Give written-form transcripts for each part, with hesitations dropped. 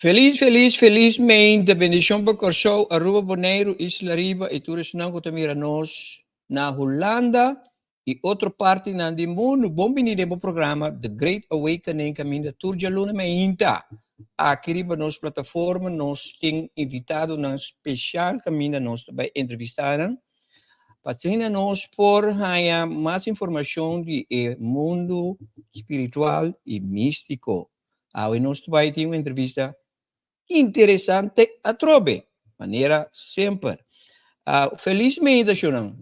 Felis, felis, felis meinte. Bendishon pa Kòrsou, Aruba, Boneiru, Isla Riba i tur esnan ku ta mira nos na Hulanda i otro partinan di mundu. Bon bini den bo programa The Great Awakening kaminda tur djaluna meinta. Aki riba nos plataforma nos tin invitadonan speshal kaminda nos ta bai entrevistá nan pa asina nos por haña mas informashon di e mundu spiritual i místiko. Awe nos ta bai tin un entrevista. interesante atrobe, manera semper. Felis meditashonnan.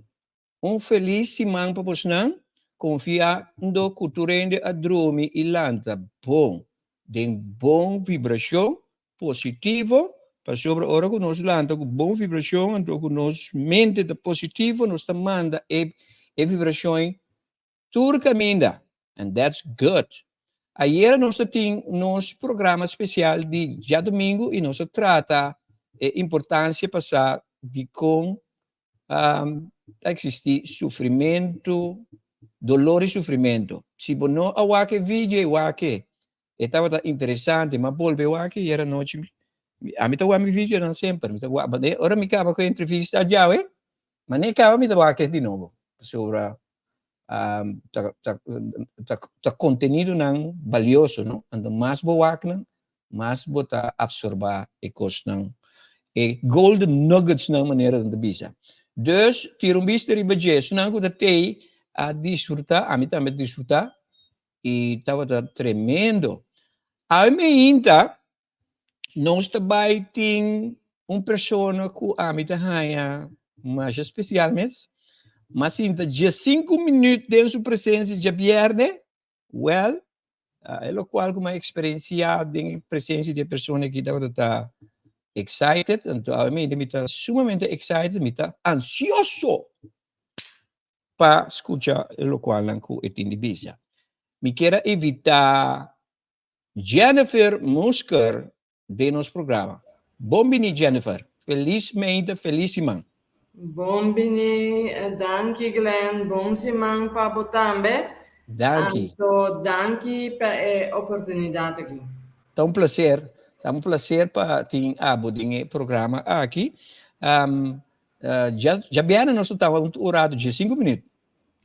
Un felis siman pa bosnan, konfiando ku tur hende a drumi i lanta bon, den bon vibrashon positivo, pasobra ora ku nos lanta ku bon vibrashon anto ku nos mente ta positivo nos ta manda e vibrashon ei tur kaminda and that's good. Ayera nos ta tin nos programa spesial di djadumingu i nos a trata e importansia pa sa dikon ta eksistí sufrimentu, dolor i sufrimentu. Si bo no a wak e video ei wak e, e tabata interesante, m'a bolbe wak e ayera nochi, ami ta wak mi videonan semper, mi ta wak, ora mi kaba ku e entrevista djawe, Manera kaba mi ta wak di nobo pasobra ta contenidonan balioso no anto mas bo wak nan mas bo ta absorba e cosnan e golden nuggets nan manera nan ta bisa dus tira un bista riba dje esunnan cu ta tey a disfruta ami tambe a disfruta y tabata tremendo awe meinta Nos ta bai tin un persona ku ami ta haña masha spesial mes. M'a sinta diesinku minüt den su presensia djabièrnè. Wèl, e lokual ku m'a eksperensiá den e presensia di e persona aki tabata ta excited. Anto awe mi mi ta sumamente excited, mi ta ansioso pa skucha e lokualnan ku e tin di bisa. Mi kier a invitá Jennifer Musker den nos programa. Bon bini Jennifer. Felis meida, felis siman. Bon bini, danki Glenn, bon siman pa bo tambe. Danki. Anto danki pa e oportunidat aki. Ta un placer, ta un placer pa tin abo den e programa aki. Djabièrnè nos ta tawa un rato dje sinku minüt.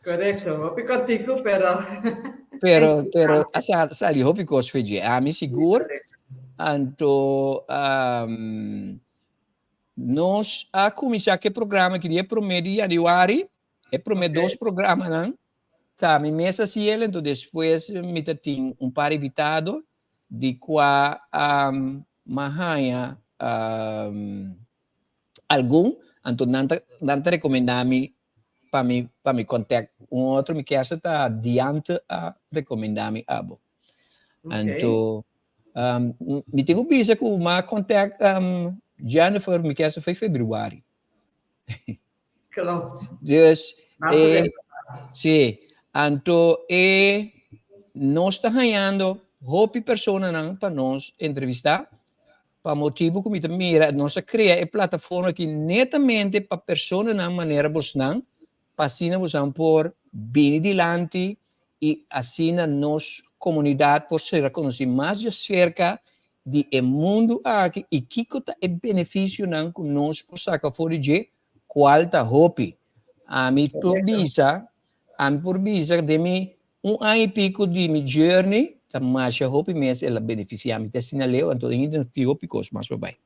Correcto, hopi cortico, pero... Pero, pero a sali hopi cos fe dje. Ami sigur, anto um, nos a cuminsa ke programa ki di e prome di januari, e prome dos programanan, ta mi mes a hasiel, anto despues mi ta tin un par invitado, di cua um, m'a haña um, algun, anto nan ta, nan ta recomenda mi pa mi pa mi contact un otro mi kier ta Diante a recomenda mi abo. Anto um, mi tin ku bisa ku ma contact um, Jennifer mi kier sa februari. Klopt. Dus eh, sí, anto e nos ta hañando hopi personanan pa nos entrevistá Pa motibu ku mi ta mira, nos a krea e plataforma aki netamente pa personanan manera bosnan, pa asina bosnan por bini dilanti i asina nos komunidat por sera konosí mas djaserka di e mundu aki i kiko ta e benefisionan ku nos por saka for di dje, kual ta hopi. Ami por bisa, ami por bisa den mi Un aña i pico di mi journey ta masha hopi mes el a beneficia mi te asina leu anto ainda tin hopi cos mas pa bai.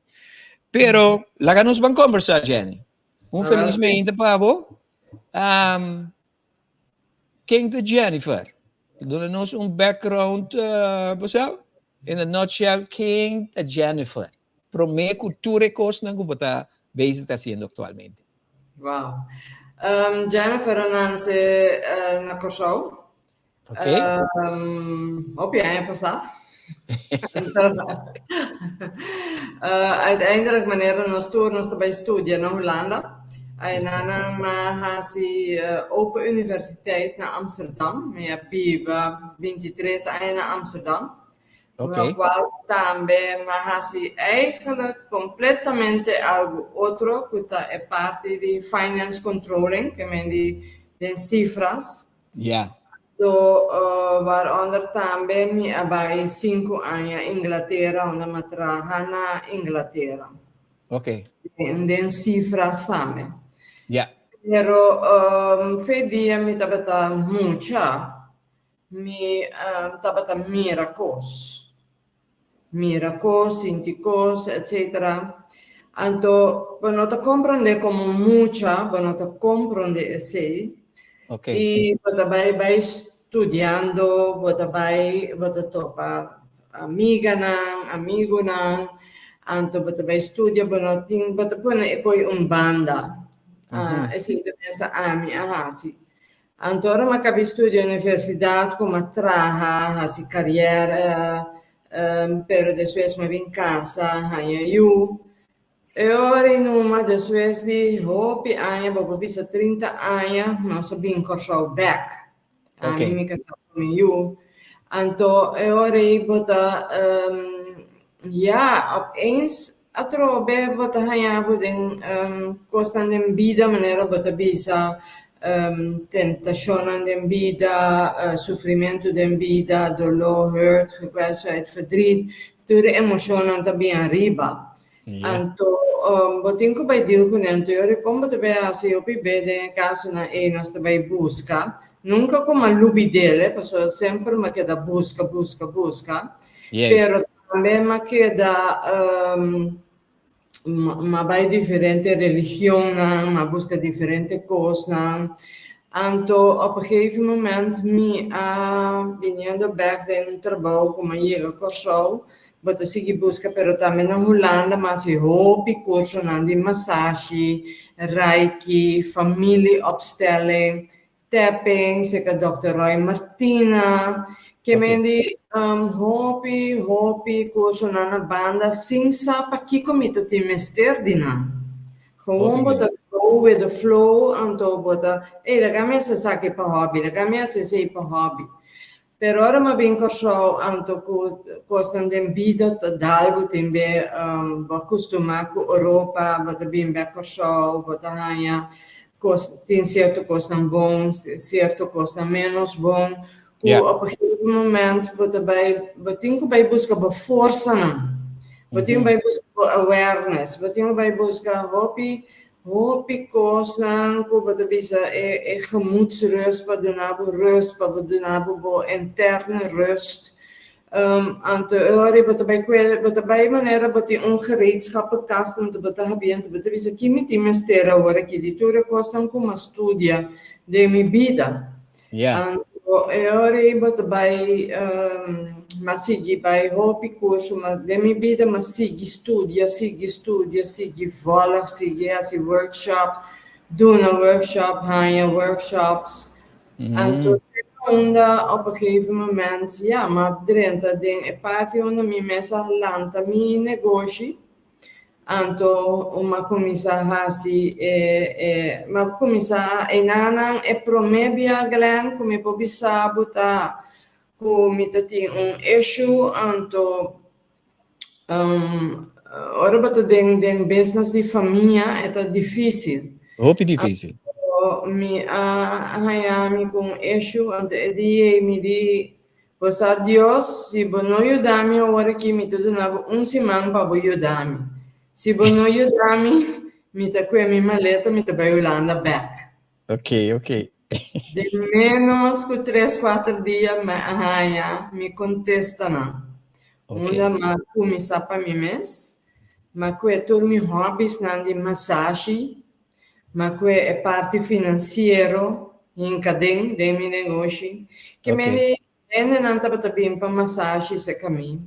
Pero laga nos ban conversa Jenny. Un feliz meinta pa bo. Um, ken ta Jennifer? Duna nos un background, uh, bo sa? In a nutshell, ken ta Jennifer? Prome ku tur e kosnan ku bo ta bezig ta hasiendo aktualmente. Wow. Um, Jennifer a nanse uh, na Kòrsou. Ok. Um, hopi aña pasá. uh, uiteindelijk manera nos tur nos ta bai studia na Hulanda. Einan m'a hasi uh, Open Universiteit na Amsterdam. Mi a biba 23 aña na Amsterdam. Locual tambe m'a haci eigenlijk completamente algo otro cu ta e parti di finance controlling, ke men di den cifras. So, waaronder tambe mi a bay cinco aña Inglatera unda m'a traha na Inglatera. Den cifras tambe. Pero fe dia mi tabata mucha. Mi tabata mira kos, mira kos, sinti kos, etcetera. Anto bo no ta komprondé komo mucha, bo no ta komprondé esei. I bo ta bai bai studiando, bo ta bai bo ta topa amiganan, amigunan. Anto bo ta bai studia, bo no tin, bo ta pone e koi un banda. Esei ta pensa ami a hasi. Anto ora mi a kaba studia universidat, ku mi a traha, hasi kariera, pero despues mi a bin kasa, haña yu. E ora ei numa, despues di hopi aña, bo por bisa 30 aña, nos a bin Kòrsou bèk. Ami, mi kasá ku mi yu. Anto e ora ei bo ta, ya, opeens atrobe bo ta haña bo den kosnan den bida manera bo ta bisa tentashonnan den bida, sufrimentu den bida, doló, hurt, gekwetstheid, verdriet, tur e emoshonnan ta bin ariba. Anto bo tin ku bai deal kuné. Anto e ora kon bo ta bai hasi hopi be den e kasonan ei nos ta bai buska. Nunka ku m'a lubid'el, pasobra semper m'a keda buska, buska, buska. Pero tambe m'a keda m'a bai diferente religionnan, m'a buska diferente kosnan. Anto op een gegeven moment mi a biniendo bèk den un trabou ku m'a yega Kòrsou. Bo ta sigui buska pero tambe na Hulanda m'a hasi hopi kursonan di masashi, reiki, familieopstelling, tapping, serka Dòkter Roy Martina. Ke men di hopi hopi kursonan na banda sin sa pakiko mi ta tin mester di nan. Gewoon bo ta go with the flow anto bo ta, ey laga mi hasi esaki pa hobby, laga mi hasi esei pa hobby. Pero ora m'a bin Kòrsou anto ku kosnan den bida ta dal bo tin be bo a kustumá ku Europa, bo ta bin bèk Kòrsou, bo ta haña kos tin sierto kosnan bon, sierto kosnan ménos bon, ku op een gegeven moment bo ta bai bo tin ku bai buska bo forsanan, bo tin ku bai buska bo awareness, bo tin ku bai buska hopi Hopi kosnan ku bo ta bisa e e gemoedsrust pa duna bo rust, pa bo duna bo bo interne rust. Anto e ora ei bo ta bai kue, bo ta bai manera bo tin un gereedschappenkast anto bo ta habia anto bo ta bisa ki mi tin mester awor aki di tur e kosnan ku mi a studia den mi bida. Anto e ora ei bo ta bai m'a sigui bai hopi kurso, ma den mi bida m'a sigui studia, sigui studia, sigui vòlg, sigui hasi workshops, duna workshop, haña workshops. Anto te unda op een gegeven moment, ya, m'a drenta den e parti unda mi mes a lanta mi negoshi. Anto m'a kuminsá hasi e e m'a kuminsá enanan e promé bia Glenn ku mi por bisa bo ta ku mi ta tin un issue anto ora bo ta den den business di famia e ta difícil. Hopi difícil. Anto mi a haña mi ku un issue anto e dia ei mi di Bo sa Dios, si bo no yuda mi awor aki, mi ta duna bo un siman pa bo yuda mi. Si bo no yuda mi, mi ta kue mi maleta, mi ta bai Hulanda bek. Ok, ok. Den ménos ku tres, kuater dia mi a haña mi kontestanan. Unda mi a kuminsá pa mi mes, mi a kue tur mi hòbisnan di masashi, Mi a kue e parti finansiero hinka den den mi negoshi. Ke meni hendenan tabata bin pa masashi serka mi.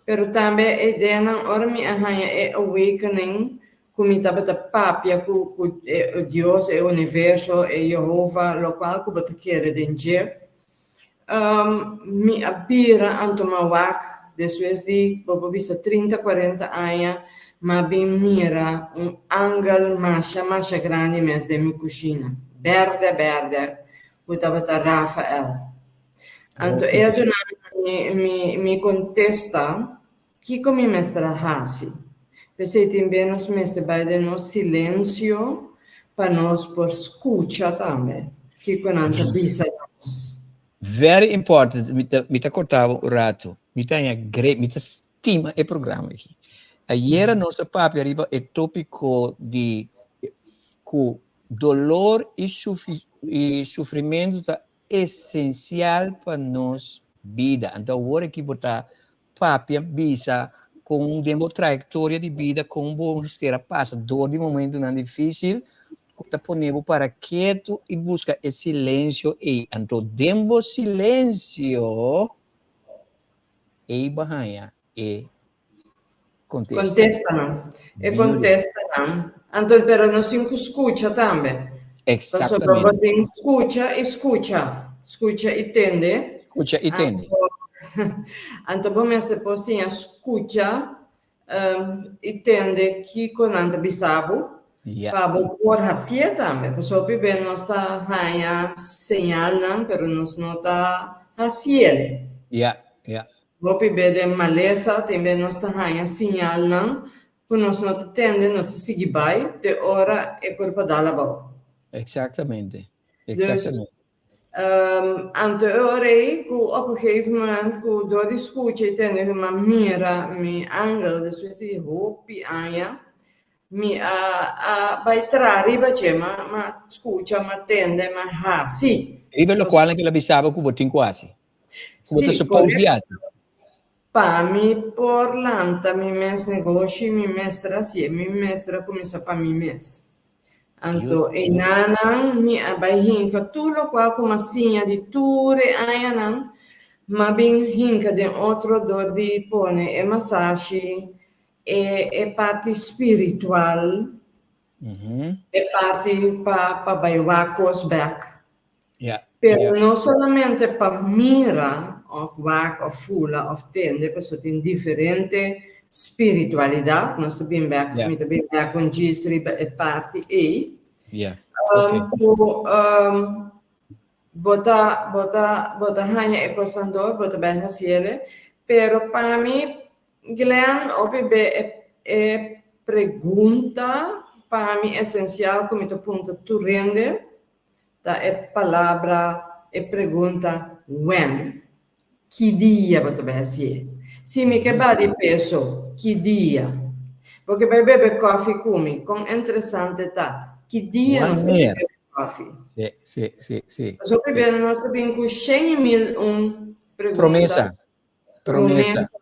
Pero tambe e ideanan ora mi a haña e awakening ku mi tabata papia ku ku e Dios, e universo, e Jehovah, lokual ku bo ta kere den dje. Mi a bira anto m'a wak despues di bo por bisa 30, 40 aña m'a bin mira un angel masha masha grandi mes den mi kushina, berde berde, ku tabata Rafael. Anto e a duna mi mi mi kontesta Kiko mi mester a hasi? P'esei tin be nos mester bai den nos silensio pa nos por skucha tambe kiko nan ta bisa nos. Very important, mi ta mi ta korta bo un rato, mi ta haña great, mi ta stima e programa aki. Ayera nos a papia riba e topiko di ku dolor i i sufrimentu ta esensial pa nos bida. Anto awor aki bo ta papia bisa kon den bo trayektoria di bida kon bo mester a pasa dor di momentunan difísil ku ta pone bo para ketu i buska e silensio ei. Anto den bo silensio ei bo haña e. Kontesta. Kontestanan. E Beautiful. kontestanan. Anto, pero nos tin ku skucha tambe. Pasobra bo Exactamente. tin skucha i skucha. Skucha i tende. Skucha i tende. Anto, anto bo mester por siña skucha um, i tende kiko nan ta bisa bo. Ja. Pa bo por hasié tambe. Pasobra hopi be nos ta haña señalnan, pero nos no ta hasié. Ja, ja. Hopi be den malesa, tin be nos ta haña siñalnan ku nos no ta tende, nos ta sigui bai te ora e kurpa dal abou. Exactamente. Dus, Exactamente. anto e ora ei ku op un gegeven moment ku dor di skucha i tende ku mi a mira mi angel despues di hopi aña, mi a a bai traha riba dje, m'a m'a skucha, m'a tende, m'a hasi. Riba lokualnan ku el a bisa bo ku bo tin ku hasi. Ku bo ta Sí, supposed di korekto. hasi. Pa mi por lanta mi mes negoshi, mi mester hasié, mi mester a kuminsá pa mi mes. Anto einanan mi a bai hinka tur lokual ku m'a siña di tur e añanan, m'a bin hinka den otro dor di pone e masashi, e e parti spiritual, e parti pa pa bai wak kos bèk. Pero no solamente pa mira of wak of fula of tende, pasobra tin diferente spiritualidad. Nos ta bin bek, mi ta bin bek un djis riba e parti ei. Ku bo ta, bo ta, bo ta haña e kosnan dor, bo ta bai hasiele. Pero pa mi, Glenn, hopi be e e pregunta pa mi esensial ku mi ta punta tur hende, Ta e palabra, e pregunta when, ki dia bo ta bai hasié? Si mi ke ba di peso, ki dia? Bo ke bai bebe kòfi ku mi, kon interesante ta, ki dia nos ta bai Wanneer? bebe kòfi? Sí, sí, sí, sí. Pasobra sí. primero nos ta bin ku shen i mil un pregunta. Promesa. Promesa. Promesa.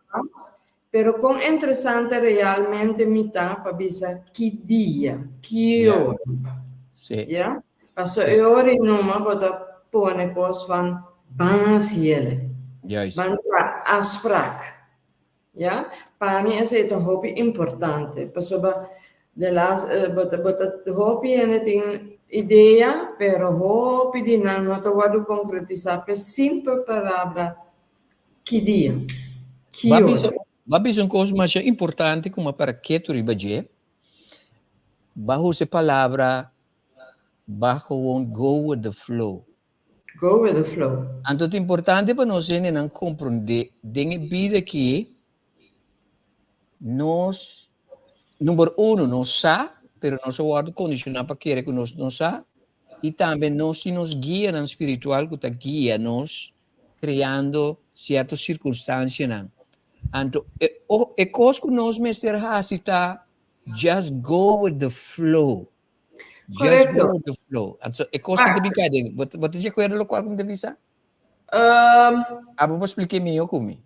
Pero kon interesante realmente mi ta pa bisa ki dia, ki Ja. ora. Sí. Ja? Paso Sí. e ora i numa bo ta pone kos van ban hasi ele. Juist. Ban traha afspraak. Ja? Pa mi esei ta hopi importante. Pasobra de laas, bo ta, bo ta, hopi hende tin idea, pero hopi di nan no ta wòrdu konkretisá p'e simpel palabra Ki dia? Ki Ba ora? bisa, ba bisa un kos masha importante ku m'a para ketu riba dje. Ba usa e palabra ba gewoon go with the flow. Go with the flow. Anto ta importante pa nos hendenan komprondé den e bida aki nos, number uno, nos sa, pero nos a wòrdu kondishoná pa kere ku nos no sa, i tambe nos tin nos guianan spiritual ku ta guia nos creando cierto circunstancianan. Anto e, e cos cu nos mester haci ta just go with the flow. Just go Correcto. with the flow. Anto e cos ta Ah, bin cai den. Bo ta di acuerdo locual cu mi ta bisa? Abo por explica miho cu mi.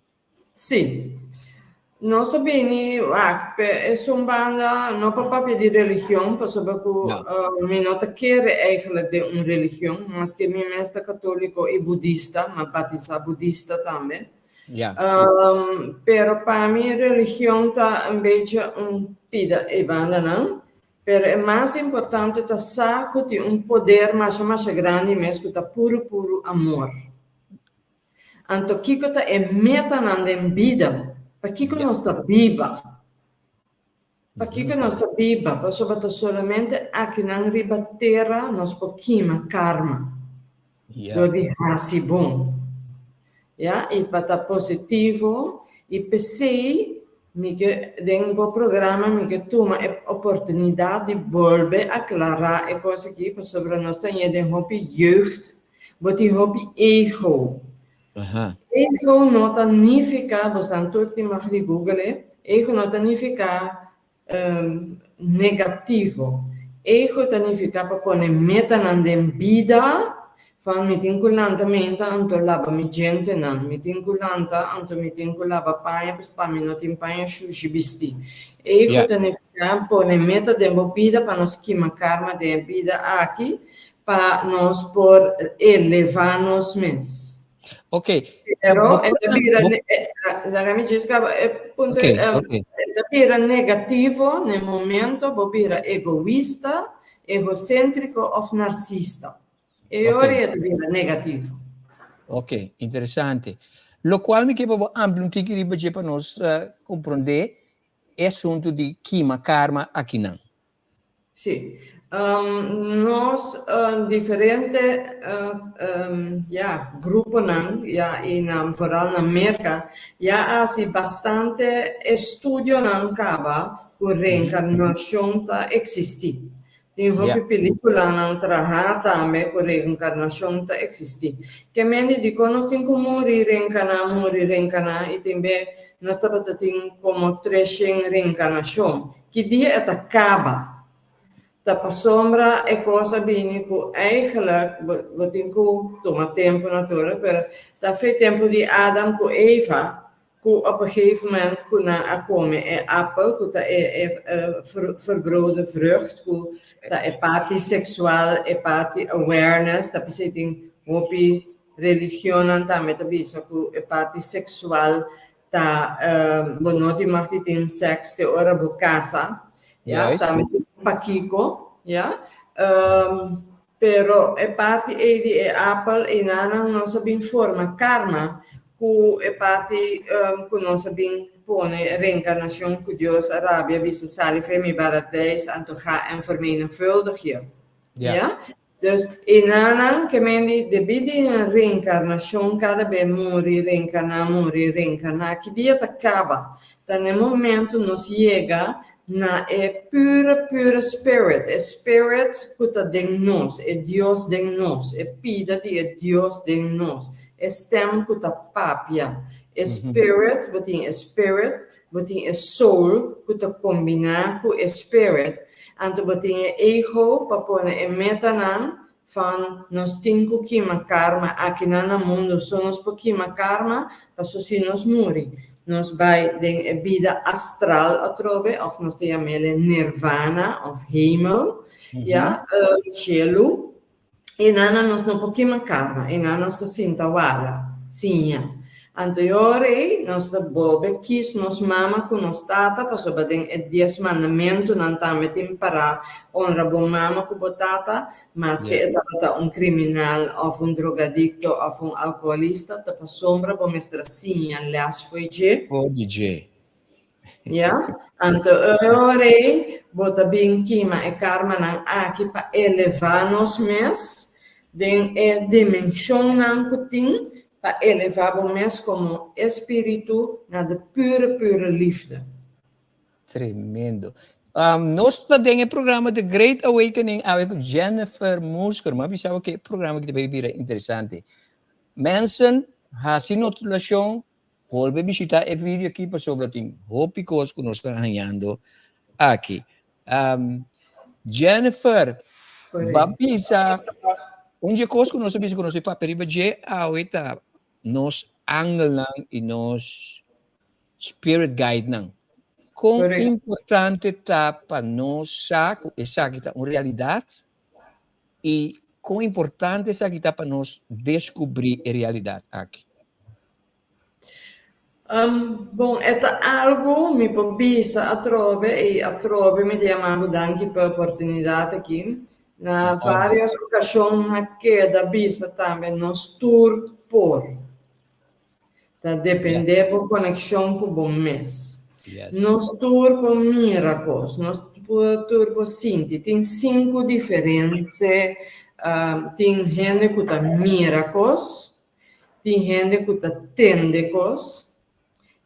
Sí. Nos a bini wak pe esun banda no pa papia di religion pasobra ku No. mi no ta kere eigenlijk den un religion maske mi mes ta katoliko i budista, m'a batisa budista tambe. Ja. Pero pa mi religion ta un bechi un pida e bandanan. Pero e mas importante ta sa ku tin un poder masha masha grandi mes ku ta puru puru amor. Anto kiko ta e metanan den bida? Pakiko nos ta biba? Pakiko nos ta biba? Pasobra ta solamente akinan riba tera nos por kima karma dor di hasi bon. Ya, i pa ta positivo i p'esei mi ke den bo programa mi ke tuma e oportunidat di bolbe aklará e kos aki pasobra nos ta ñe den hopi jeugd Bo tin hopi ego. Ego no ta nifiká, bosan tur tin mag di google e, ego no ta nifiká negativo. Ego ta nifiká pa pone metanan den bida van mi tin ku lanta menta anto laba mi djentenan, mi tin ku lanta anto mi tin ku laba paña pues pa mi no tin paña shushi bisti. Ego ta nifiká pone meta den bo bida pa nos kima karma den e bida aki Pa nos por elevá nos mes. Ok. Pero e ta bira, laga mi djis kaba e punto, Ok, ok. E ta bira negativo na e momento bo bira egoista, egocéntrico of narcista. E ora e ta bira negativo. Ok, interesante. Locual mi ke pa bo amplia un tiki riba dje pa nos comprende e asunto di kima karma akinan. Sí. Nos diferente ya gruponan ya i na vooral na Merka ya a hasi bastante estudionan kaba ku reenkarnashon ta eksistí. Tin hopi pelikulanan traha tambe ku reenkarnashon ta eksistí. Ke mende dikon nos tin ku muri reenkarná muri reenkarná i tin be nos tabata tin komo treshen reenkarnashon. Ki dia e ta kaba? Ta pasobra e kos a bini ku eigenlijk bo tin ku tuma tempu natuurlijk, pero ta fe tempu di Adam ku Eva ku op een gegeven moment ku nan a kome e appel ku ta e e verbroden vrucht ku ta e parti seksual, e parti awareness, ta p'esei tin hopi religionnan tambe ta bisa ku e parti seksual Ta bo no tin mag di tin seks te ora bo kasa, ya, tambe tin pakiko, ya. Pero e parti ei di e apel einanan nos a bin forma karma ku e parti ku nos a bin pone reenkarnashon ku Dios a rabia bisa sali for mi paradijs anto ga en vermenigvuldig je, ya. Dus enanan ke men di debí di nan reenkarnashon kada be muri, reenkarná, muri, reenkarná, ki dia ta kaba? Ta na e momentu nos yega na e pure, pure spirit, e spirit ku ta den nos, e Dios den nos, e pida di e Dios den nos, e stem ku ta papia, e spirit, bo tin e spirit, Bo tin e soul ku ta kombiná ku e spirit, anto bo tin e ego pa pone e metanan van nos tin ku kima karma akinan na mundu so nos por kima karma paso si nos muri nos bai den e bida astral atrobe of nos ta yam'ele nirvana of hemel ya shelu. Einan nos no por kima karma, einan nos ta sinta warda, siña. Anto e ora ei nos ta bolbe kis nos mama ku nos tata, pasobra den e dies mandamentunan tambe tin pará honra bo mama ku bo tata, maske e tabata un kriminal òf un drogadikto òf un alkoholista, ta pasobra bo mester a siña lès fo'i dje. For di dje. Ya? Anto e ora ei bo ta bin kima e karmanan aki pa elevá nos mes den e dimenshonnan ku tin pa elevá bo mes komo espíritu na de pure pure liefde. Tremendo. Nos ta den e programa The Great Awakening awe ku Jennifer Moesker. Mi a bisa bo ku e programa aki ta bay bira interesante. Mensen, hasi notulashon. Bolbe bishita e video aki pasobra tin hopi kos ku nos ta hañando aki. Jennifer, ba bisa un dje kos ku nos a bisa ku nos a papia riba dje awe ta nos angelnan i nos spirit guidenan. Kon importante ta pa nos sa ku esaki ta un realidat i kon importante esaki ta pa nos deskubrí e realidat aki? Bon, e ta algu mi por bisa atrobe i atrobe mi ta yama bo danki pa e oportunidat aki. Na vários okashon a keda bisa tambe nos tur por. Ta dependé bo konekshon ku bo mes. Nos tur por mira kos, nos tur por sinti. Tin sinku diferente, tin hende ku ta mira kos, Tin hende ku ta tende kos,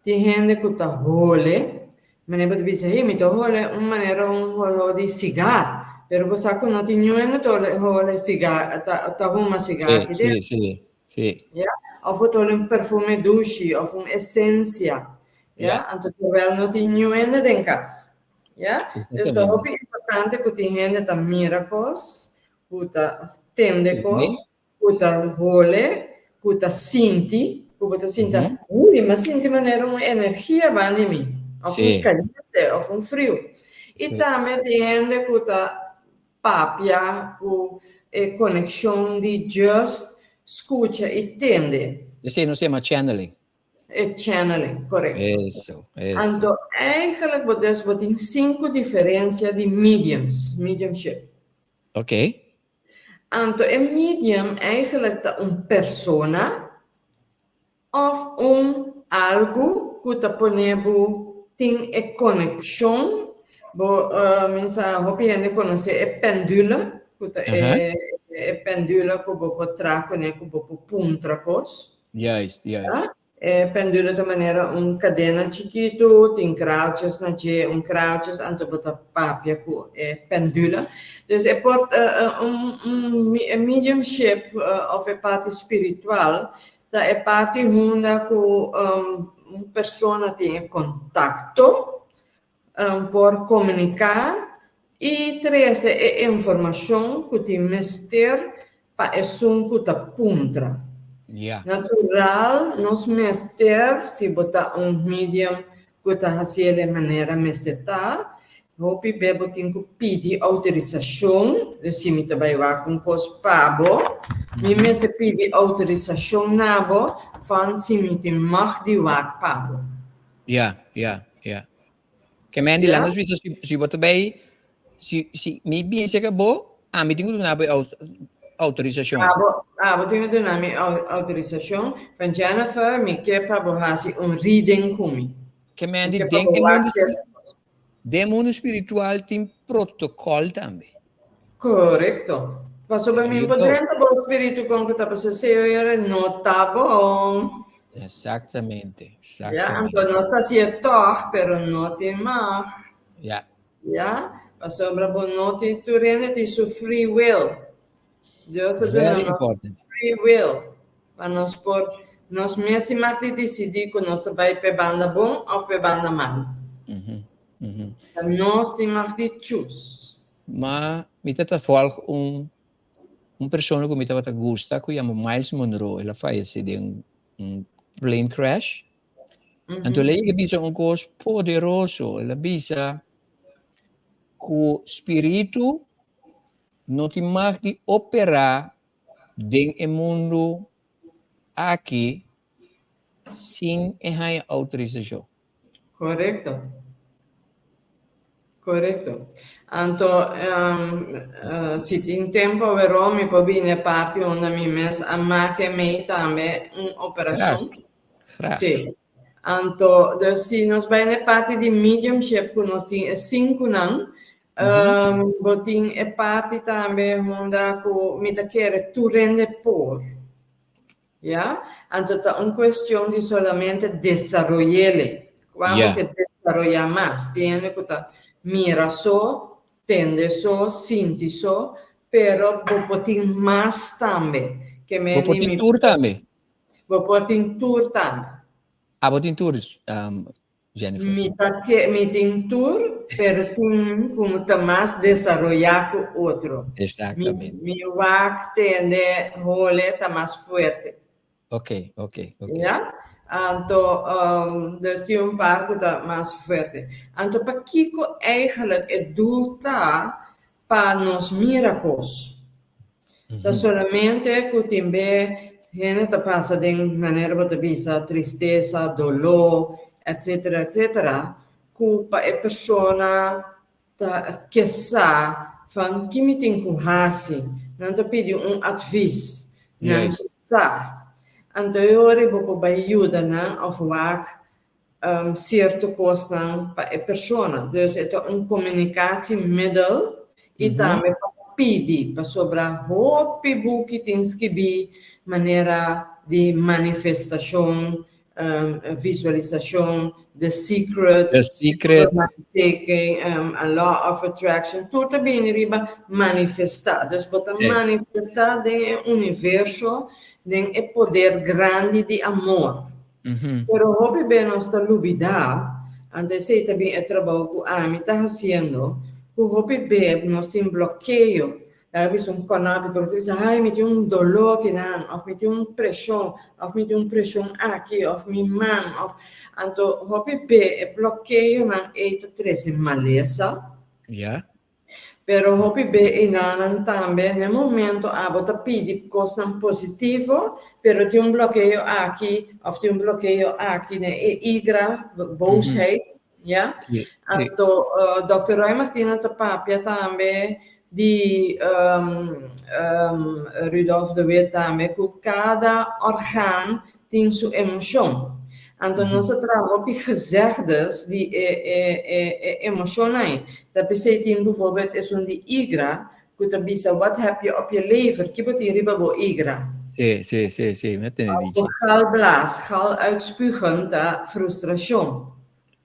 tin hende ku ta hole. Manera bo ta bisa, hey, mi ta hole un manera un holó di sigar, pero bo sa ku no tin niun hende ta hole sigar, ta huma sigar aki dentro. Sí, sí, sí. Ya, òf bo ta hole un perfume dushi òf un esensia, ya, anto terwèl no tin niun hende den kas, ya. Dus ta hopi importante ku tin hende ta mira kos, ku ta tende kos, Ku ta hole, ku ta sinti, ku bo ta sinta, ui, mi a sinti manera un energia banda di mi, òf un kaliente, òf un friu. I tambe tin hende ku ta papia ku e konekshon di just skucha i tende. Esei nos ta yama channeling. E channeling, korekto. Eso, eso. Anto eigenlijk bo dus bo tin sinku diferensia di mediums, mediumship. Ok. Anto e medium eigenlijk ta un persona òf un algu ku ta pone bo tin e konekshon. Bo mi sa hopi hende konosé e pendule, ku ta e e pendule ku bo por traha kuné ku bo por puntra kos. Juist, juist. Ja? E pendule ta manera un kadena chikitu, tin kraaltjes na dje, un kraaltjes, anto bo ta papia ku e pendule. Dus e por un un e mediumship of e parti spiritual ta e parti hunda ku un persona tin e kontakto, por komuniká i trese e informashon ku tin mester pa esun ku ta puntra. Natural nos mester, si bo ta un medium ku ta hasié den manera mester ta, hopi be bo tin ku pidi outorisashon, dus si mi ta bai wak un kos pa bo, mi mester pidi outorisashon na bo van si mi tin mag di wak pa bo. Ya, ya, ya. Ke men di laat nos bisa si, si bo ta bay, si, si mi bin cerca bo, ami tin ku duna bo e autorisashon. Abo, abo tin ku duna mi autorisashon. Van Jennifer, mi ke pa bo hasi un reading ku mi. Ke men di den e mundo, den mundo spiritual tin protocol tambe. Korekto. Pasobra mi por drenta bo spiritu kon ku ta pasá seo yere no ta bon. Exactamente, Ya, exactamente. anto nos ta hasié tòg, pero no tin mag. Ya. Ya, pasobra bo no tin, tur hende tin su free will. Dios a duna Very nos important. free will pa nos por, nos mes tin mag di disidí ku nos ta bai p'e banda bon òf p'e banda malu. Ta nos tin mag di choose. Ma mi ta ta volg un un persona ku mi tabata gusta ku yama Myles Munroe. El a fayesé den un plane crash. Anto el a yega bisa un kos poderoso. El a bisa ku spiritu no tin mag di operá den e mundu aki sin e haña outorisashon. Korekto. Korekto. Anto, si tin tempu aweró mi por bini e parti unda mi mes a make mei tambe un operashon. Graag. Sí. Anto, dus si nos bai na e parti di mediumship ku nos tin e sinkunan, bo tin e parti tambe unda ku mi ta kere tur hende por. Ya, anto ta un cuestion di solamente desaroyele. Cua bo ke desaroya mas? Tin hende cu ta mira so, tende so, sinti so, pero bo por tin mas tambe. Ke Bo por tin tur tambe. Bo por tin tur tambe. Abo tin tur, Jennifer? Mi ta ke mi tin tur, pero tin ku ta mas desaroyá ku otro. Exactamente. Mi mi wak tende hole ta mas fuerte. Ok, ok, ok. Ya? Anto, dus tin un par ku ta mas fuerte. Anto pakiko eigenlijk e doel ta pa nos mira kos. Ta solamente ku tin be hende ta pasa den manera bo ta bisa tristesa, doló, etcetera, etcetera, ku pa e persona ta ke sa van ki mi tin ku hasi. Nan ta pidi un advis, nan ke sa. Anto e ora bo por bai yuda nan òf wak cierto cosnan pa e persona. Dus e ta un communicatiemiddel y tambe pa pidi, pasobra hopi buki tin skibi manera di manifestacion, visualisacion, The Secret, The Secret, Taking, a Law of Attraction, tur ta bini riba manifesta. Dus bo ta manifesta den e universo, den e poder grandi di amor. Pero hopi be nos ta lubidá, anto esei ta bin e trabou ku ami ta hasiendo, ku hopi be nos tin blokeo. Ta bisa un kònòpi ku ta bisa, ai mi tin un doló akinan, òf mi tin un preshon, òf mi tin un preshon aki, òf mi man, òf. Anto hopi be e blokeonan ei ta trese malesa. Ya. Pero hopi be einan tambe, na momento abo ta pidi kosnan positivo, pero tin un blokeo aki, òf tin un blokeo aki, ne, e igra, boosheid, ja? Anto, Dr. Roy Martina ta papia tambe di Rudolf de Wit tambe, ku kada orgaan tin su emoshon. Anto nos a traha hopi gezegdes di e emoshonnan ei. Ta p'esei tin bijvoorbeeld esun di igra, ku ta bisa: "Wat heb je op je lever?" Ki bo tin riba bo igra? Si, mi a tende dichi. Bo galblaas, gal uitspugen ta frustrashon.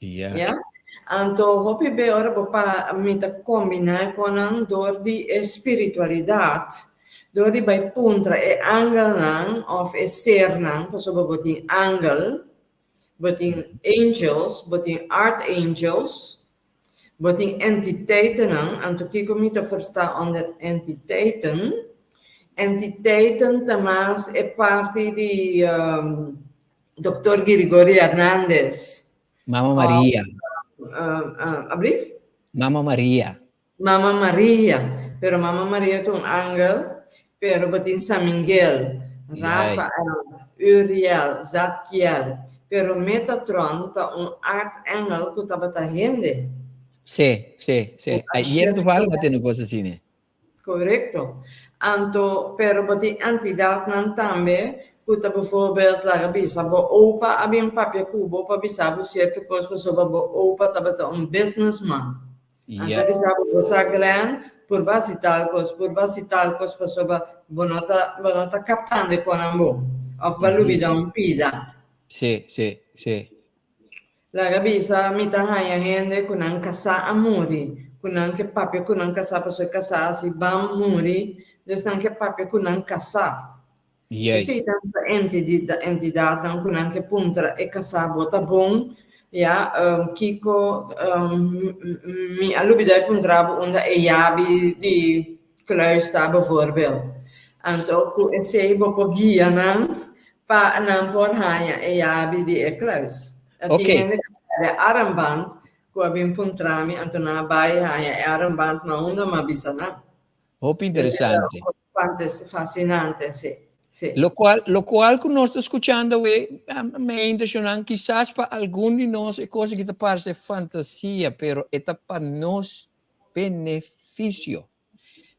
Ja? Anto hopi be ora bo pa mi ta kombiná ku nan dor di e spiritualidat, dor di bai puntra e angelnan òf e sernan, pasobra bo tin angel, bo tin angels, bo tin archangels, bo tin entiteitennan. Anto kiko mi ta versta onder entiteiten? Entiteiten ta mas e parti di Dr. Gregorio Hernandez. Mama Maria. Ablief? Mama Maria. Mama Maria. Pero Mama Maria ta un angel, pero bo tin San Miguel, Rafael, Uriel, Zadkiel. Pero Metatron ta un archangel ku tabata hende. Si. Ayer toevallig mi tin kos asina, ne? Korekto. Anto, pero bo tin entidatnan tambe, ku ta bijvoorbeeld, laga bisa, bo opa a bin papia ku bo pa bisa bo sierto kos pasobra bo opa tabata un businessman. Anto bisa bo, bo sa Glenn, purba hasi tal kos, purba hasi tal kos pasobra bo no ta kaptando e konan bo. Òf b'a lubidá un pida. Laga bisa, mi ta haña hende ku nan kasá a muri, ku nan ke papia ku nan kasá pasobra kasá asina bam muri, dus nan ke papia ku nan kasá. Esei ta entidatnan ku nan ke puntra e kasá: "Bo ta bon? Ja, kiko mi a lubidá di puntra bo unda e yabi di kluis ta?" bijvoorbeeld. Anto ku esei bo por guia nan pa nan por haña e yabi di e kluis. Tin hende di armband ku a bin puntra mi, anto nan a bai haña e armband, ma unda m'a bisa nan. Hopi interesante. Fasinante, si. Lokual ku nos ta skuchando, we, mi intenshonnan, kisas pa algun di nos e kos ku ta parse fantasia, pero e ta pa nos benefisio.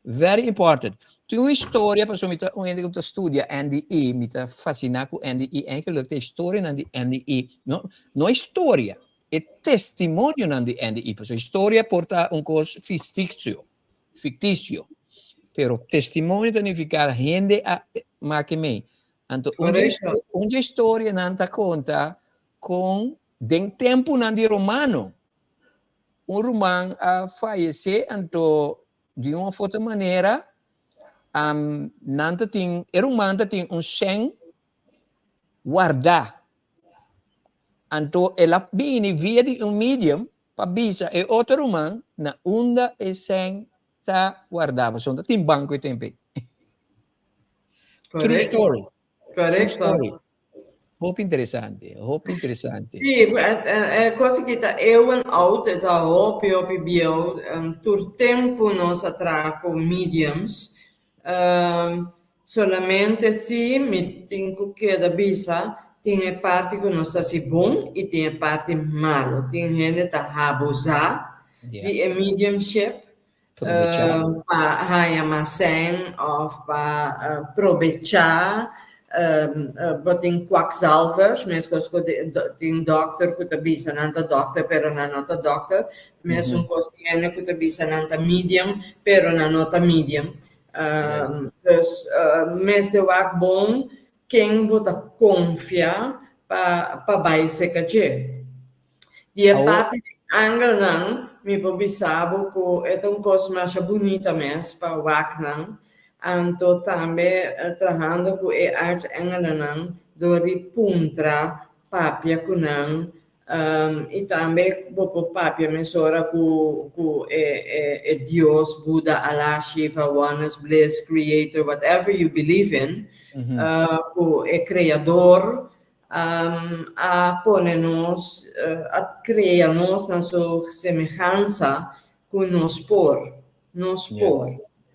Very important. Tin un historia, pa mi ta un hende ku ta studia NDE, mi ta fasiná ku NDE, eigenlijk e historia di NDE, no, no historia, e testimonio di NDE, pasobra historia por ta un kos fiktisio, pero testimonio ta nifiká hende a maka mi. Anto, un historia nan ta konta ku den tempunan di romano, un ruman a fayesé, anto di un otro manera nan tin e ruman tin un sèn wardá. Anto el a bini via di un medium pa bisa e otro ruman na unda e sèn ta wardá. No tin banko e tempu. True story. True story. Hopi interesante, hopi interesante. Si, e kos ku ta eeuwenoud, ta hopi, hopi bieu. Tur tempu nos a traha ku mediums. Solamente si mi tin ku keda bisa, tin e parti ku nos ta hasi bon i tin e parti malu. Tin hende ta abusá di e mediumship pa haña mas sèn òf pa probechá. Bo tin kwakzalvers, meskos ku tin dòkter ku ta bisa nan ta dòkter, pero nan no ta dòkter. Mesun kos tin hende ku ta bisa nan ta medium, pero nan no ta medium. Dus mester wak bon ken bo ta konfia pa bai serka dje. Di e parti di angelnan, mi por bisa bo ku e ta un kos masha bunita mes pa wak nan. Anto tambe trahando ku e archangelnan dor di puntra, papia ku nan, i tambe bo por papia mesora ku e Dios, Buddha, Allah, Shiva, Oneness, Bliss, Creator, whatever you believe in, ku e kreador a pone nos, a krea nos na su semehansa ku nos por. Nos por.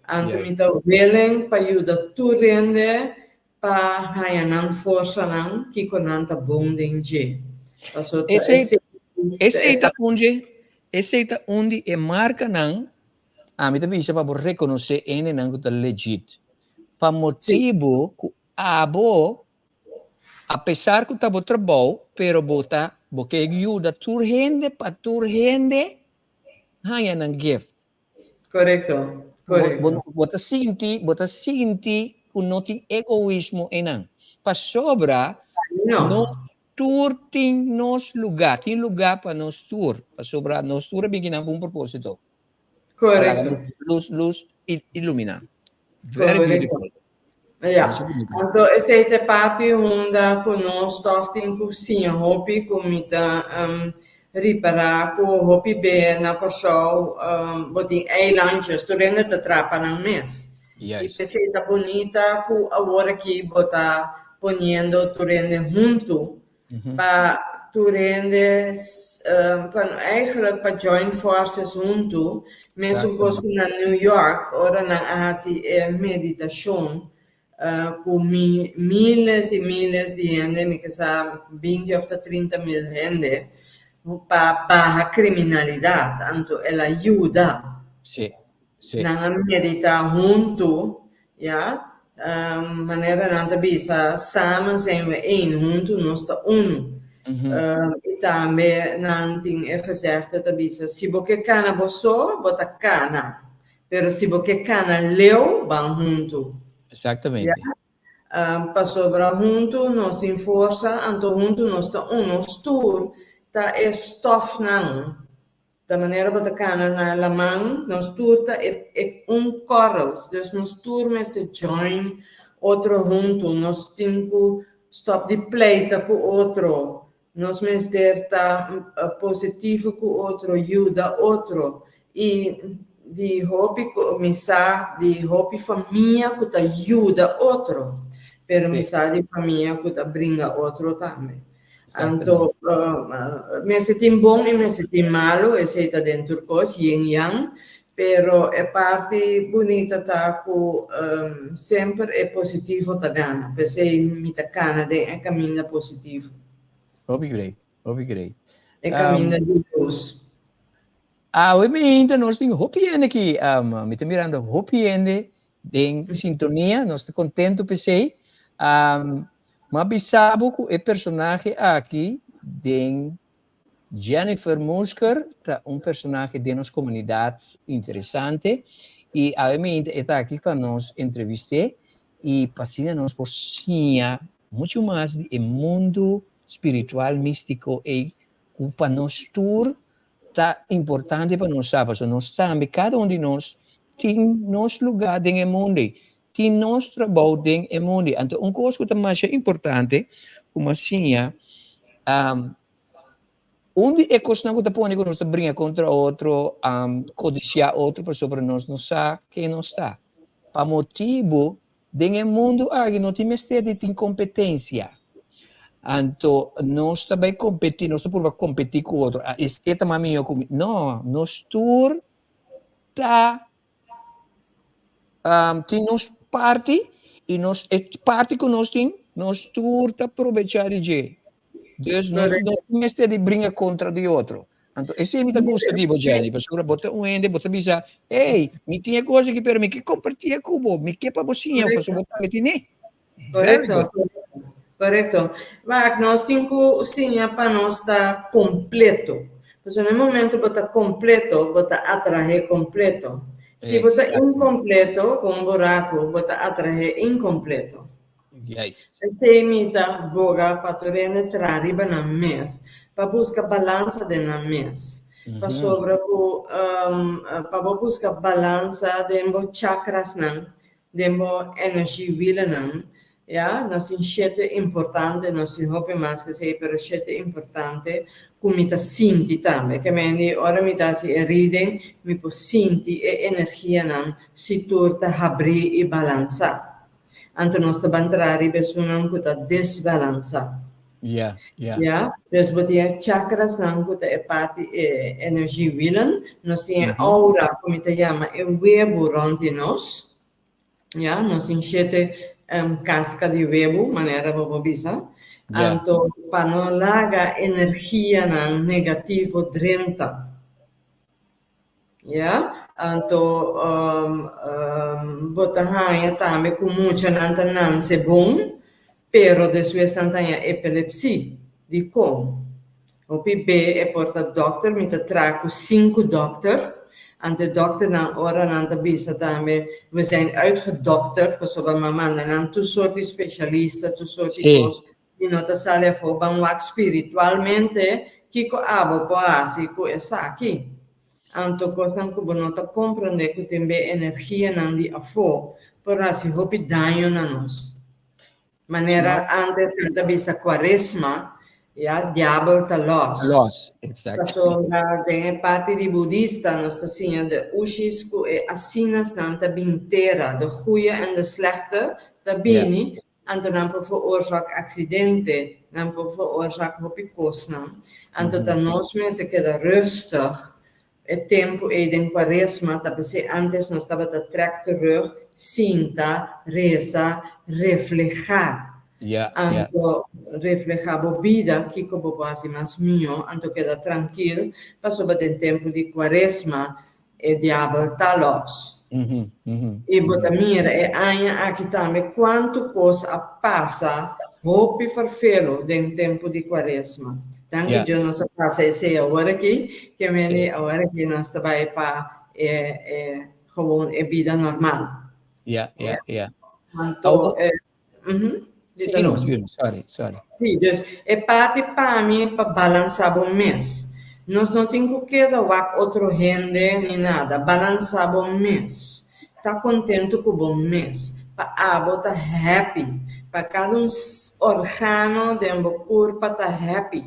Anto mi ta willing pa yuda tur hende pa haña nan forsanan kiko nan ta bon den dje. Paso ta Esei, esei ta un dje, esei ta un di e markanan, ami ta bisa pa bo rekonosé hendenan ku ta legit. Pa motibu ku abo, apesar ku ta bo trabou, pero bo ta, bo ke yuda tur hende pa tur hende haña nan gift. Korekto, korekto. Bo ta sinti, bo ta sinti ku no tin egoismo einan. Pasobra No. nos tur tin nos lugá, tin lugá pa nos tur, pasobra nos tur a bin kinan pa un propósito. Pa laga Korekto. nos lus, lus iluminá. Very Korekto. beautiful. Ja. Masha bunita. Anto esei ta e parti unda ku nos tòg tin ku siña hopi ku mi ta ripará ku hopi be na Kòrsou bo tin eilandjes, tur hende ta trapa nan mes. I Juist. p'esei ta bunita ku awor aki bo ta poniendo tur hende huntu Pa tur hende, pa eigenlijk pa join forces huntu, mesun kos ku na New York ora nan a hasi e meditashon ku miles i miles di hende, mi ke sa 20 òf ta 30 mil hende, pa baha kriminalidat, anto el a yuda. Nan a meditá huntu, ya, manera nan ta bisa, samen zijn we één, huntu nos ta unu. I tambe nan tin e gezegde ta bisa, si bo ke kana bo so, bo ta kana, pero si bo ke kana leu, ban huntu. Exactamente. Ya? Pasobra huntu nos tin forsa, anto huntu nos ta un. Nos tur ta e stofnan. Ta manera bo ta kana na laman, nos tur ta e e un korrels, dus nos tur mester join otro huntu, nos tin ku stop di pleita ku otro, nos mester ta positivo ku otro, yuda otro, i di hopi ku mi sa di hopi famia ku ta yuda otro, pero mi sa di famia ku ta bringa otro tambe. Anto, mester tin bon i mester tin malu, esei ta den tur kos, yin yang, pero e parti bunita ta ku semper e positivo ta gana, p'esei mi ta kana den e kaminda positivo. Hopi great, hopi great. E kaminda di lus. Awe mainta nos tin hopi hende aki, mi ta mirando hopi hende den sintonia, nos ta contento p'esei. M'a bisa bo cu e personahe aki den Jennifer Moesker ta un personahe den nos comunidad interesante y awe mainta e ta aki pa nos entrevist'é y pa asina nos por siña mucho mas di e mundo spiritual mistico ei cu pa nos tur Ta importante pa nos sa, pasobra nos tambe, kada un di nos, tin nos lugá den e mundu ei, tin nos trabou den e mundu ei. Anto un kos ku ta masha importante ku mi a siña, un di e kosnan ku ta pone ku nos ta bringa kontra otro, kodisiá otro, pasobra nos no sa ken nos ta. Pa motibu Den e mundu aki no tin mester di tin kompetensia. Anto nos ta bai kompetí, nos ta purba kompetí ku otro. Ah, es e ta mas mihó ku mi. No, nos tur ta tin nos parti i nos e parti ku nos tin, nos tur ta probechá di dje. Dus nos no tin mester di bringa kontra di otro. Anto esei mi ta gusta di bo, Jenny, pasobra bo ta un hende, bo ta bisa, hey, mi tin e kos aki, pero mi ke kompartié ku bo, mi ke pa bo siña, pasobra bo tambe tin'é. Very Korekto, good. korekto. Wak, nos tin ku siña pa nos ta kompleto. Pasobra na e momento bo ta kompleto, bo ta atraé kompleto. Si bo ta inkompleto, ku un buraku, bo ta atraé inkompleto. Juist. Esei mi ta boga pa tur hende traha riba nan mes, pa buska balansa den nan mes. Pasobra ku pa bo buska balansa den bo chakrasnan, den bo energy wielenan, ya, nos tin shete importante, nos tin hopi mas ku esei, pero shete importante ku mi ta sinti tambe. Ke mende ora mi ta hasi e reading, mi por sinti e energianan si tur ta habrí i balansá. Anto nos ta ban traha riba esunnan ku ta desbalansá. Ja, dus bo tin e chakrasnan ku ta e parti e energiewielen, nos tin e aura ku mi ta yama e webu rònt di nos. Ja, nos tin shete kaska di webu, manera bo por bisa. Anto pa no laga energianan negativo drenta. Ja, anto bo ta haña tambe ku muchanan ta nanse bon, pero despues nan ta haña epilepsi. Dikon? Hopi be e por ta dòkter, mi ta traha ku sinku dòkter, anto e dòkternan ora nan ta bisa tambe, we zijn uitgedokterd, pasobra mi a manda nan tur sort di spesialista, tur sort di kos, i no ta sali afó. Ban wak spiritualmente kiko abo por hasi ku esaki. Anto kosnan ku bo no ta komprondé ku tin be energianan di afó por hasi hopi daño na nos. Manera ántes nan ta bisa kuaresma, ya, diabel ta lòs. Lòs, exacto. Pasobra den e parti di budista nos ta siña de ushis ku e asinasnan ta bin tera, de goeie en de slechte ta bini, Anto nan por veroorzaak accidente, nan por veroorzaak hopi cosnan. Anto ta nos mester keda rustig e tempo ey den cuaresma, ta p'esey antes nos tabata trek terug, sinta, reza, refleha. Anto refleha bo bida, kico bo por haci mas miho, anto keda trankil, pasobra den tempo di cuaresma E diabel ta lòs. I bo ta mira e aña aki tambe kuantu kos a pasa hopi ferfelu den tempu di kuaresma. Danki Dios nos a pasa esei awor aki, ke mende awor aki nos ta bai pa e e gewoon e bida normal. Anto e Sí, no, sorry, sorry. Sí, dus e parti pa mi pa balansa bo mes. Nos no tin ku keda wak otro hende ni nada. Balansa bo mes. Ta kontentu ku bo mes. Pa abo ta happy. Pa kada un organo den bo kurpa ta happy.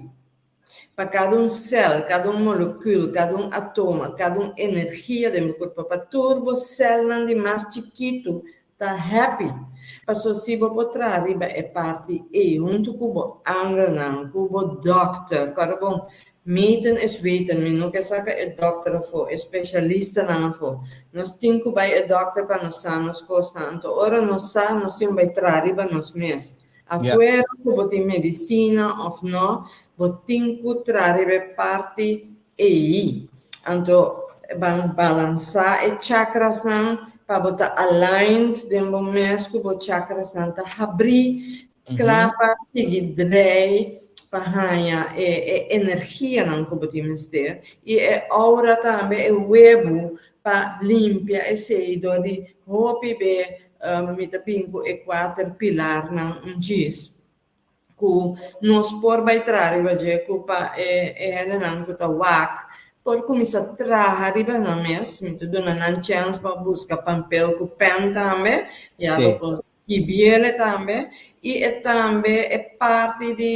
Pa kada un sèl, kada un molekül, kada un atoma, kada un energia den bo kurpa, pa tur bo sèlnan di mas chikitu ta happy. Paso si bo por traha riba e parti ei huntu ku bo angelnan, ku bo dòkter, kòrda bon, meten is weten, mi no ke saka e dòkter afó, e spesialistanan afó. Nos tin ku bai e dòkter pa nos sa nos kosnan. Anto ora nos sa, nos tin bai traha riba nos mes. Afuera ku bo tin medisina òf no, bo tin ku traha riba e parti ei. Anto ban balansá e chakrasnan pa bo ta aligned den bo mes ku bo chakrasnan ta habrí, kla pa sigui drei pa haña e e energianan ku bo tin mester. I e aura tambe, e webu pa limpia esei dor di hopi be Mi ta bin ku e kuater pilarnan un djis ku nos por bai traha riba dje ku pa e e hendenan ku ta wak por kuminsá traha riba nan mes. Mi ta duna nan chèns pa buska pampel ku pèn tambe, ya bo por skibiele tambe. I e tambe e parti di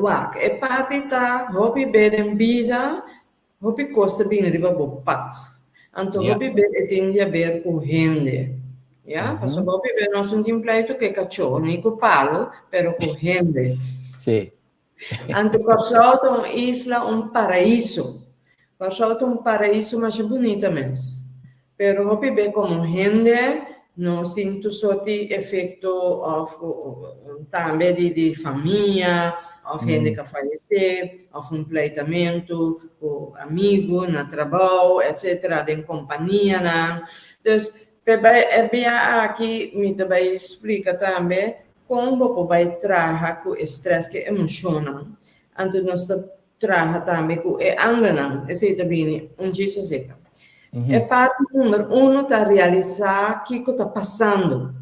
wak e parti ta hopi be den bida. Hopi kos ta bini riba bo pad. Anto hopi be e tin di haber ku hende. Ya, pasobra hopi be nos no tin pleitu ku e kachó ni ku palu, pero ku hende. Anto Kòrsou ta un isla, un paraiso. Kòrsou ta un paraiso masha bunita mes. Pero hopi be komo hende nos tin tur sort di efekto òf tambe di di famia òf hende ku a fayesé òf un pleitamentu ku amigu na trabou etsetera den kompanianan. Dus p'e bai e bia aki mi ta bai splika tambe kon bo por bai traha ku e strès ku e emoshonnan. Anto nos ta Traha tambe ku e angelnan, esei ta bini un djis aseka. E parti number uno ta realisá kiko ta pasando.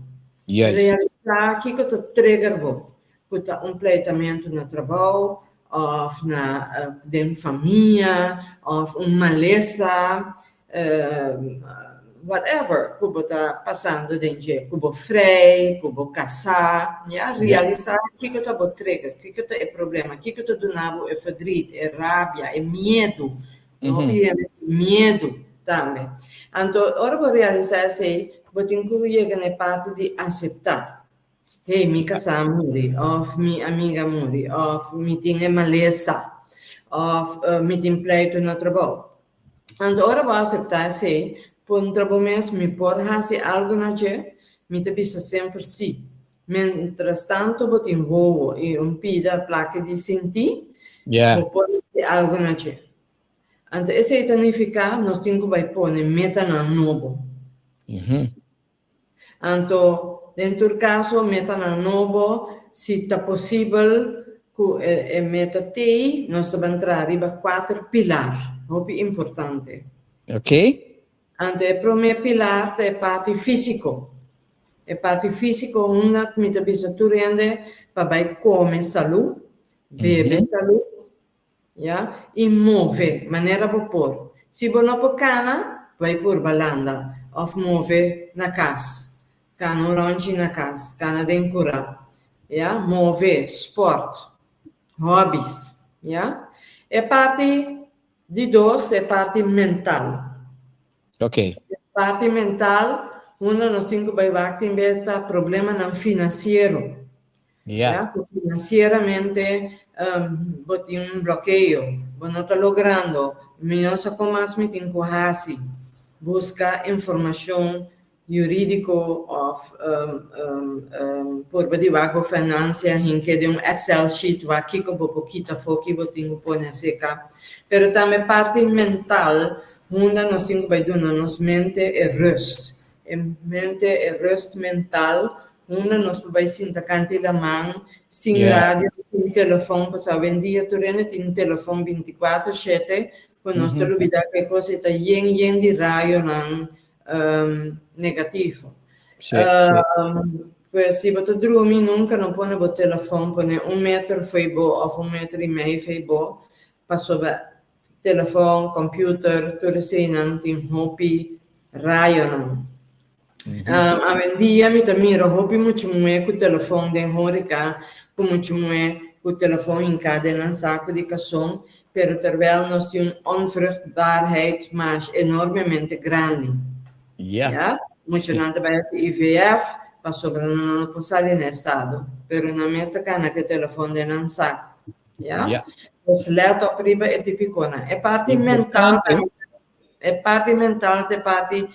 Realisá kiko ta trigger bo, ku ta un pleitamentu na trabou òf na den famia òf un malesa whatever ku bo ta pasando den dje, ku bo frei, ku bo kasá, ya, realisá kiko ta bo trigger, kiko ta e problema, kiko ta duna bo e verdriet, e rabia, e miedu, hopi hende tin miedu tambe. Anto ora bo realisá esei, bo tin ku yega na e parti di aseptá. Hey, mi kasá a muri, òf mi amiga a muri, òf mi tin e malesa, òf mi tin pleitu na trabou. Anto ora bo aseptá esei, puntra bo mes, Mi por hasi algu na dje? Mi ta bisa semper sí. Mientrastantu bo tin wowo i un pida plaka di sintí, bo por hasi algu na dje. Anto esei ta nifiká nos tin ku bai pone metanan nobo. Anto, den tur kaso, metanan nobo, si ta posibel ku e meta t'ei, nos ta ban traha riba kuater pilar, hopi importante. Ok. Anto e promé pilar ta e parti físiko. E parti físiko unda mi ta bisa tur hende pa bai kome salú, bebe salú, Ya, i move manera bo por. Si bo no por kana, bai purba landa òf move na kas. Kana un ròntji na kas, kana den kurá. Ya, move, spòrt, hòbis. Ya. E parti di dos ta e parti mental. Ok. E parti mental, unda nos tin ku bai wak tin bes ta problemanan finansiero. Ja. Ya, ku financieramente bo tin un blokeo, bo no ta logrando, mi no sa kon mas mi tin ku hasi. Buska informashon yurídiko òf purba di wak bo finansia hinke den un Excel sheet wak kiko bo por kita afó, ki bo tin ku pone aseka. Pero tambe parti mental, hunda nos tin ku bai duna nos mente e rust. E mente, e rust mental, unda nos por bai sinta kanta i laman, sin radio, sin telefon, pasobra awendia tur hende tin un telefon bintikuater shete, ku nos ta lubida ku e kos ei ta yen yen di rayonan negativo. Pues si bo ta drumi nunka no pone bo telefon pone un meter fo'i bo òf un meter i mei fo'i bo, pasobra Telefon, computer, tur eseinan tin hopi rayonan. Awendia mi ta mira hopi mucha muhé ku telefon den horika, ku mucha muhé ku telefon hinká den nan saku di kason, pero terwel nos tin un onvruchtbaarheid mas enormemente grandi. Ya, muchanan ta bai hasi IVF pasobra nan no por sali na estado, pero nan mes ta kana ku e telefon den nan saku. Ya? Ja. Dus let op riba e tipikonan. E parti mental Importante. e parti mental ta e parti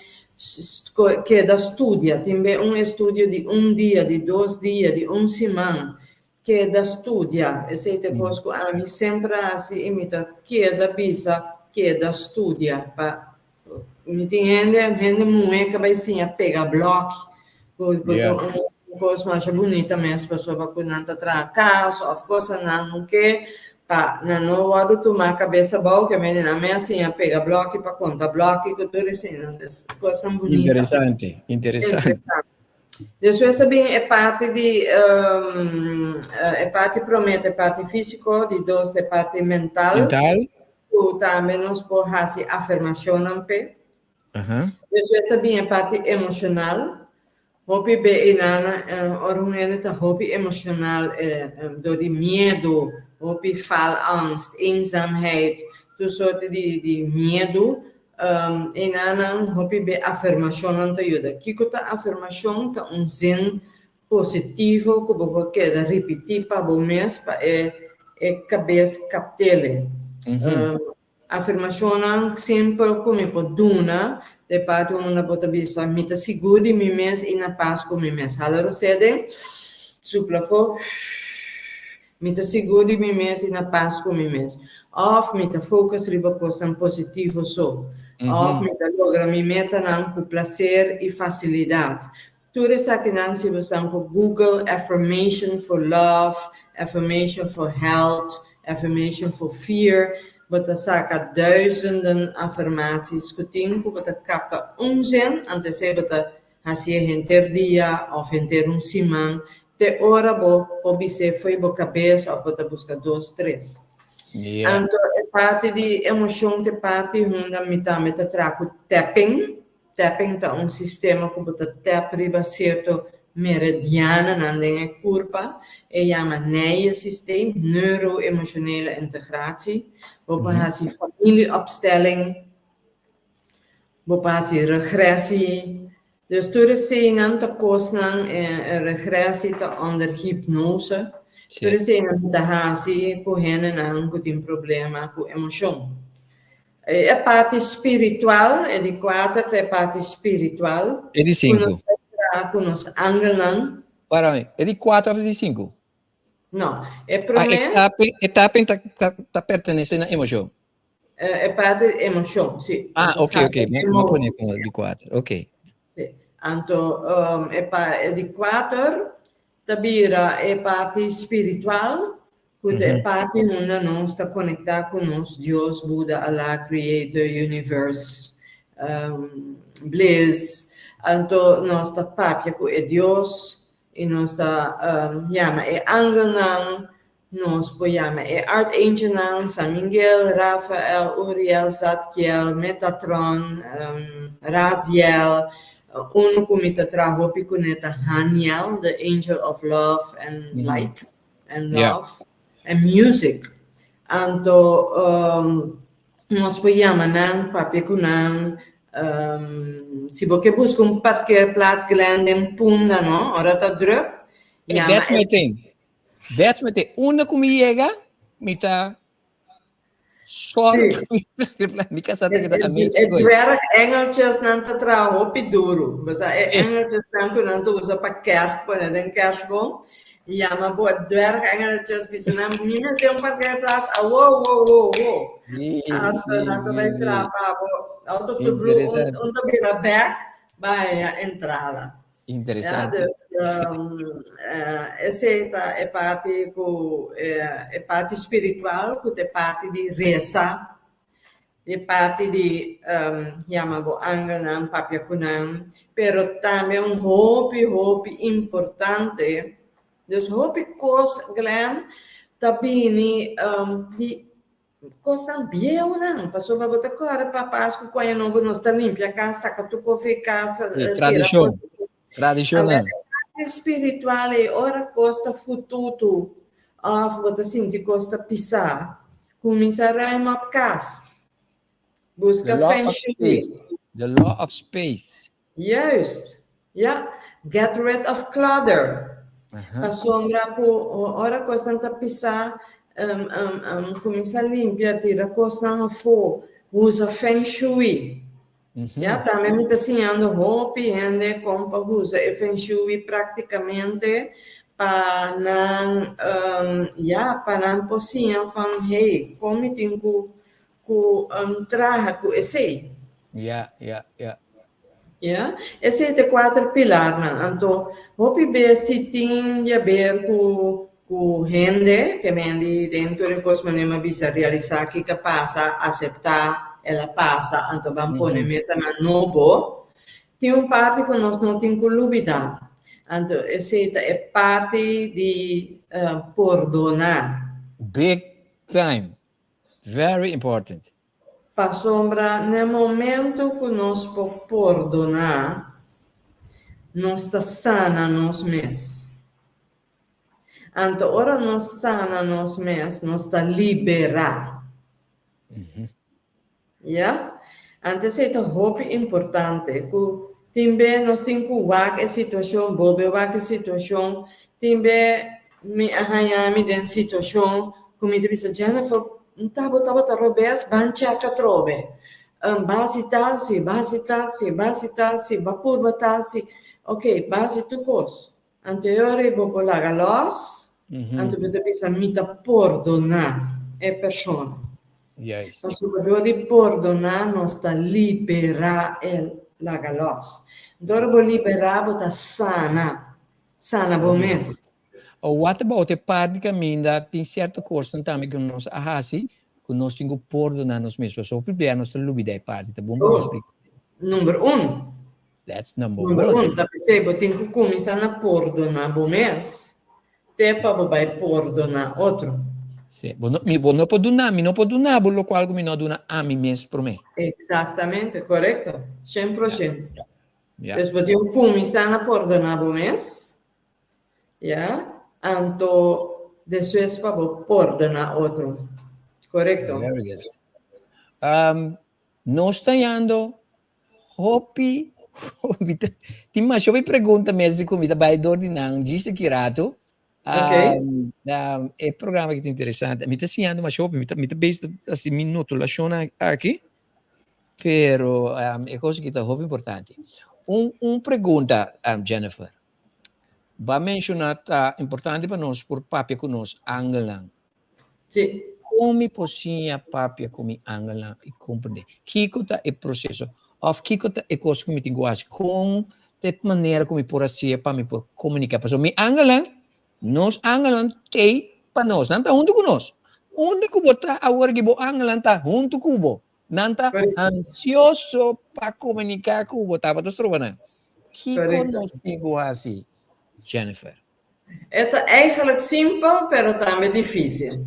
keda studia. Tin be un estudio di un dia, di dos dia, di un siman. Keda studia. Esei ta e kos ku ami semper a hasi i mi ta keda bisa keda studia pa Mi tin hende, hende muhé ka bai siña pega blòki, ku ku ta un kos masha bunita mes pasobra ku nan ta traha kas òf kosanan no ke pa nan no wòrdu tumá kabes abou ke mende nan mes a siña pega blòki pa konta blòki ku tur eseinan, des kosnan bunita. Interesante, interesante. Despues ta bin e parti di e parti promé ta e parti físiko, di dos ta e parti mental. Mental. Ku tambe nos por hasi afirmashonnan p'e. Despues ta bin e parti emoshonal. Hopi be einana ora un hende ta hopi emoshonal dor di miedu, hopi faalangst, eenzaamheid, tur sorti di di miedu, einanan hopi be afirmashonnan ta yuda. Kiko ta afirmashon? Ta un zin positivo ku bo por keda ripití pa bo mes pa e e kabes kaptele. Afirmashonnan simpel ku mi por duna ta e parti unda bo ta bisa, Mi ta sigur di mi mes i na pas ku mi mes. Hala rosé den, supla afó, Mi ta sigur di mi mes i na pas ku mi mes. Òf mi ta focus riba kosnan positivo so. Òf mi ta logra mi metanan ku plaser i fasilidat. Tur esakinan si bo san por Google affirmation for love, affirmation for health, affirmation for fear, bo ta saka duizenden afirmaties ku tin ku bo ta kapta un zin, anto esei bo ta hasié henter dia òf henter un siman te ora bo por bis'é fo'i bo kabes òf bo ta buska dos, tres. Anto e parti di emoshon ta e parti hunda mi tambe ta traha ku tapping. Tapping ta un sistema ku bo ta tap riba sierto meridianonan den e kurpa. E yama NEI-systeem, Neuro-Emotionele Integratie. Bo por hasi familieopstelling, bo por hasi regressie. Dus tur eseinan ta kosnan, e regressie ta onder hypnose. Tur eseinan ta hasi ku hendenan ku tin problema ku emoshon. E parti spiritual, e di kuater ta e parti spiritual. E di Ku nos sinku. ta traha ku nos angelnan. Para mi, e di kuater òf e di sinku? No, e Ah, e promé. tapen, e tapen ta, ta, ta pertenesé na emoshon. E parti emoshon, si. Ah, ok, ok. Mi pone komo di kuater. Ok. Si. Anto, e pa, e di kuater ta bira e parti spiritual, ku ta e parti unda nos ta konektá ku nos Dios, Buda, Allah, Creator, Universe, Bliss. Anto nos ta papia ku e Dios i nos ta yama e angelnan. Nos por yama e archangelnan, San Miguel, Rafael, Uriel, Zadkiel, Metatron, Raziel, unu ku mi ta traha hopi kuné ta Haniel, the angel of love and light and love and music. Anto nos por yama nan, papia ku nan. Si bo ke buska un parkeerplaats, Glenn, den Punda, no, ora ta druk, yama That's e my thing. That's my thing. Unda ku mi yega, mi ta sòru mi kasá ta keda amazed E ku koe. dwerg engeltjesnan ta traha hopi duru. Bo sa e engeltjesnan ku nan ta usa pa kerst pone den kerstboom, yama bo e dwerg engeltjes bisa nan mi mester un parkeerplaats awo wo wo wo. Hasta nan ta bai traha pa bo out of the blue un ta bira bek bai a entrada. Ja, Interesante. dus esei ta e parti ku e parti spiritual ku ta e parti di resa, e parti di yama bo angelnan, papia ku nan, pero tambe un hopi hopi importante, dus hopi kos Glenn ta bini di Kosnan bieunan, pasobra bo ta kòrda pa Pasku ku Aña Nobo nos ta limpia kas, saka tur kofe e kas, Sí, tira tradishon, kos. tradishonnan. Awor e parte spiritual ei, ora kos ta fututu òf bo ta sinti kos ta pisá, kuminsá ruim op kas. The Buska law feng of shui. space. The law of space. Juist, ja. Get rid of clutter. Pasobra ku ora kosnan ta pisá, kuminsá limpia, tira kosnan afó, usa feng shui. Ja, tambe mi ta siñando hopi hende kon pa usa e feng shui práktikamente pa nan, ja, pa nan por siña van, hey, kon mi tin ku ku traha ku esei. Ja, ja, ja. Ja, esei ta e kuater pilarnan. Anto, hopi bes si tin di haber ku ku hende, ke men di den tur e kos manera mi a bisa realisá kiko a pasa, aseptá, el a pasa, anto ban pone metanan nobo. Tin un parti ku nos no tin ku lubidá. Anto esei ta e parti di pordoná. Big time. Very important. Pasobra n'e momento ku nos por pordoná, nos ta sana nos mes. Anto ora nos sana nos mes, nos ta liberá. Ya? Anto esei ta hopi importante ku tin be nos tin ku wak e situashon, bolbe wak e situashon, tin be mi a haña mi den situashon ku mi ta bisa, Jennifer, nta bo tabata robes, ban chèk atrobe. Ba hasi tal si, ba hasi tal si, ba hasi tal si, ba purba tal si. Oké, ba hasi tur kos. Anto e ora ei bo por laga lòs, anto bo ta bisa, Mi ta pordoná e persona. Pasobra dor di pordoná nos ta liberá e laga lòs. Anto ora bo liberá bo ta sana, sana bo mes. What about e parti kaminda tin sierto kosnan tambe ku nos a hasi ku nos tin ku pordoná nos mes? Pasobra hopi bia nos ta lubidá e parti. Ta bon pa bo splika. Number un. That's number Number one. un, ta p'esei bo tin ku kuminsá na pordoná bo mes, te pa bo bai pordoná otro. Sí, bo no, mi, bo no por duna, mi no por duna bo lokual ku mi no a duna ami mes promé. Eksaktamente, korekto, shen pro shen. Ja. Dus bo tin ku kuminsá na pordoná bo mes, ya, anto despues pa bo pordoná otro. Korekto. Very good. Um, nos ta yando hopi. Mi ta tin masha hopi pregunta mes di ku mi ta bai dor di nan djis aki rato. Okay. E programa aki ta interesante. Mi ta siñando masha hopi. Mi ta mi ta bezig ta hasi mi notulashonnan aki. Pero e kos aki ta hopi importante. Un un pregunta, Jennifer. Bo a menshoná ta importante pa nos por papia ku nos angelnan. Sí. Kon mi por siña papia ku mi angelnan i komprendé? Kiko ta e proseso? Òf kiko ta e kos ku mi tin ku hasi? Kon ta e manera ku mi por hasié pa mi por komuniká? Pasobra mi angelnan, nos angelnan t'ei pa nos. Nan ta huntu ku nos. Unda ku bo ta awor aki bo angelnan ta huntu ku bo. Nan ta ansioso pa komuniká ku bo. Tabata stroba nan. Kiko nos tin ku hasi, Jennifer? E ta eigenlijk simpel, pero tambe difícil.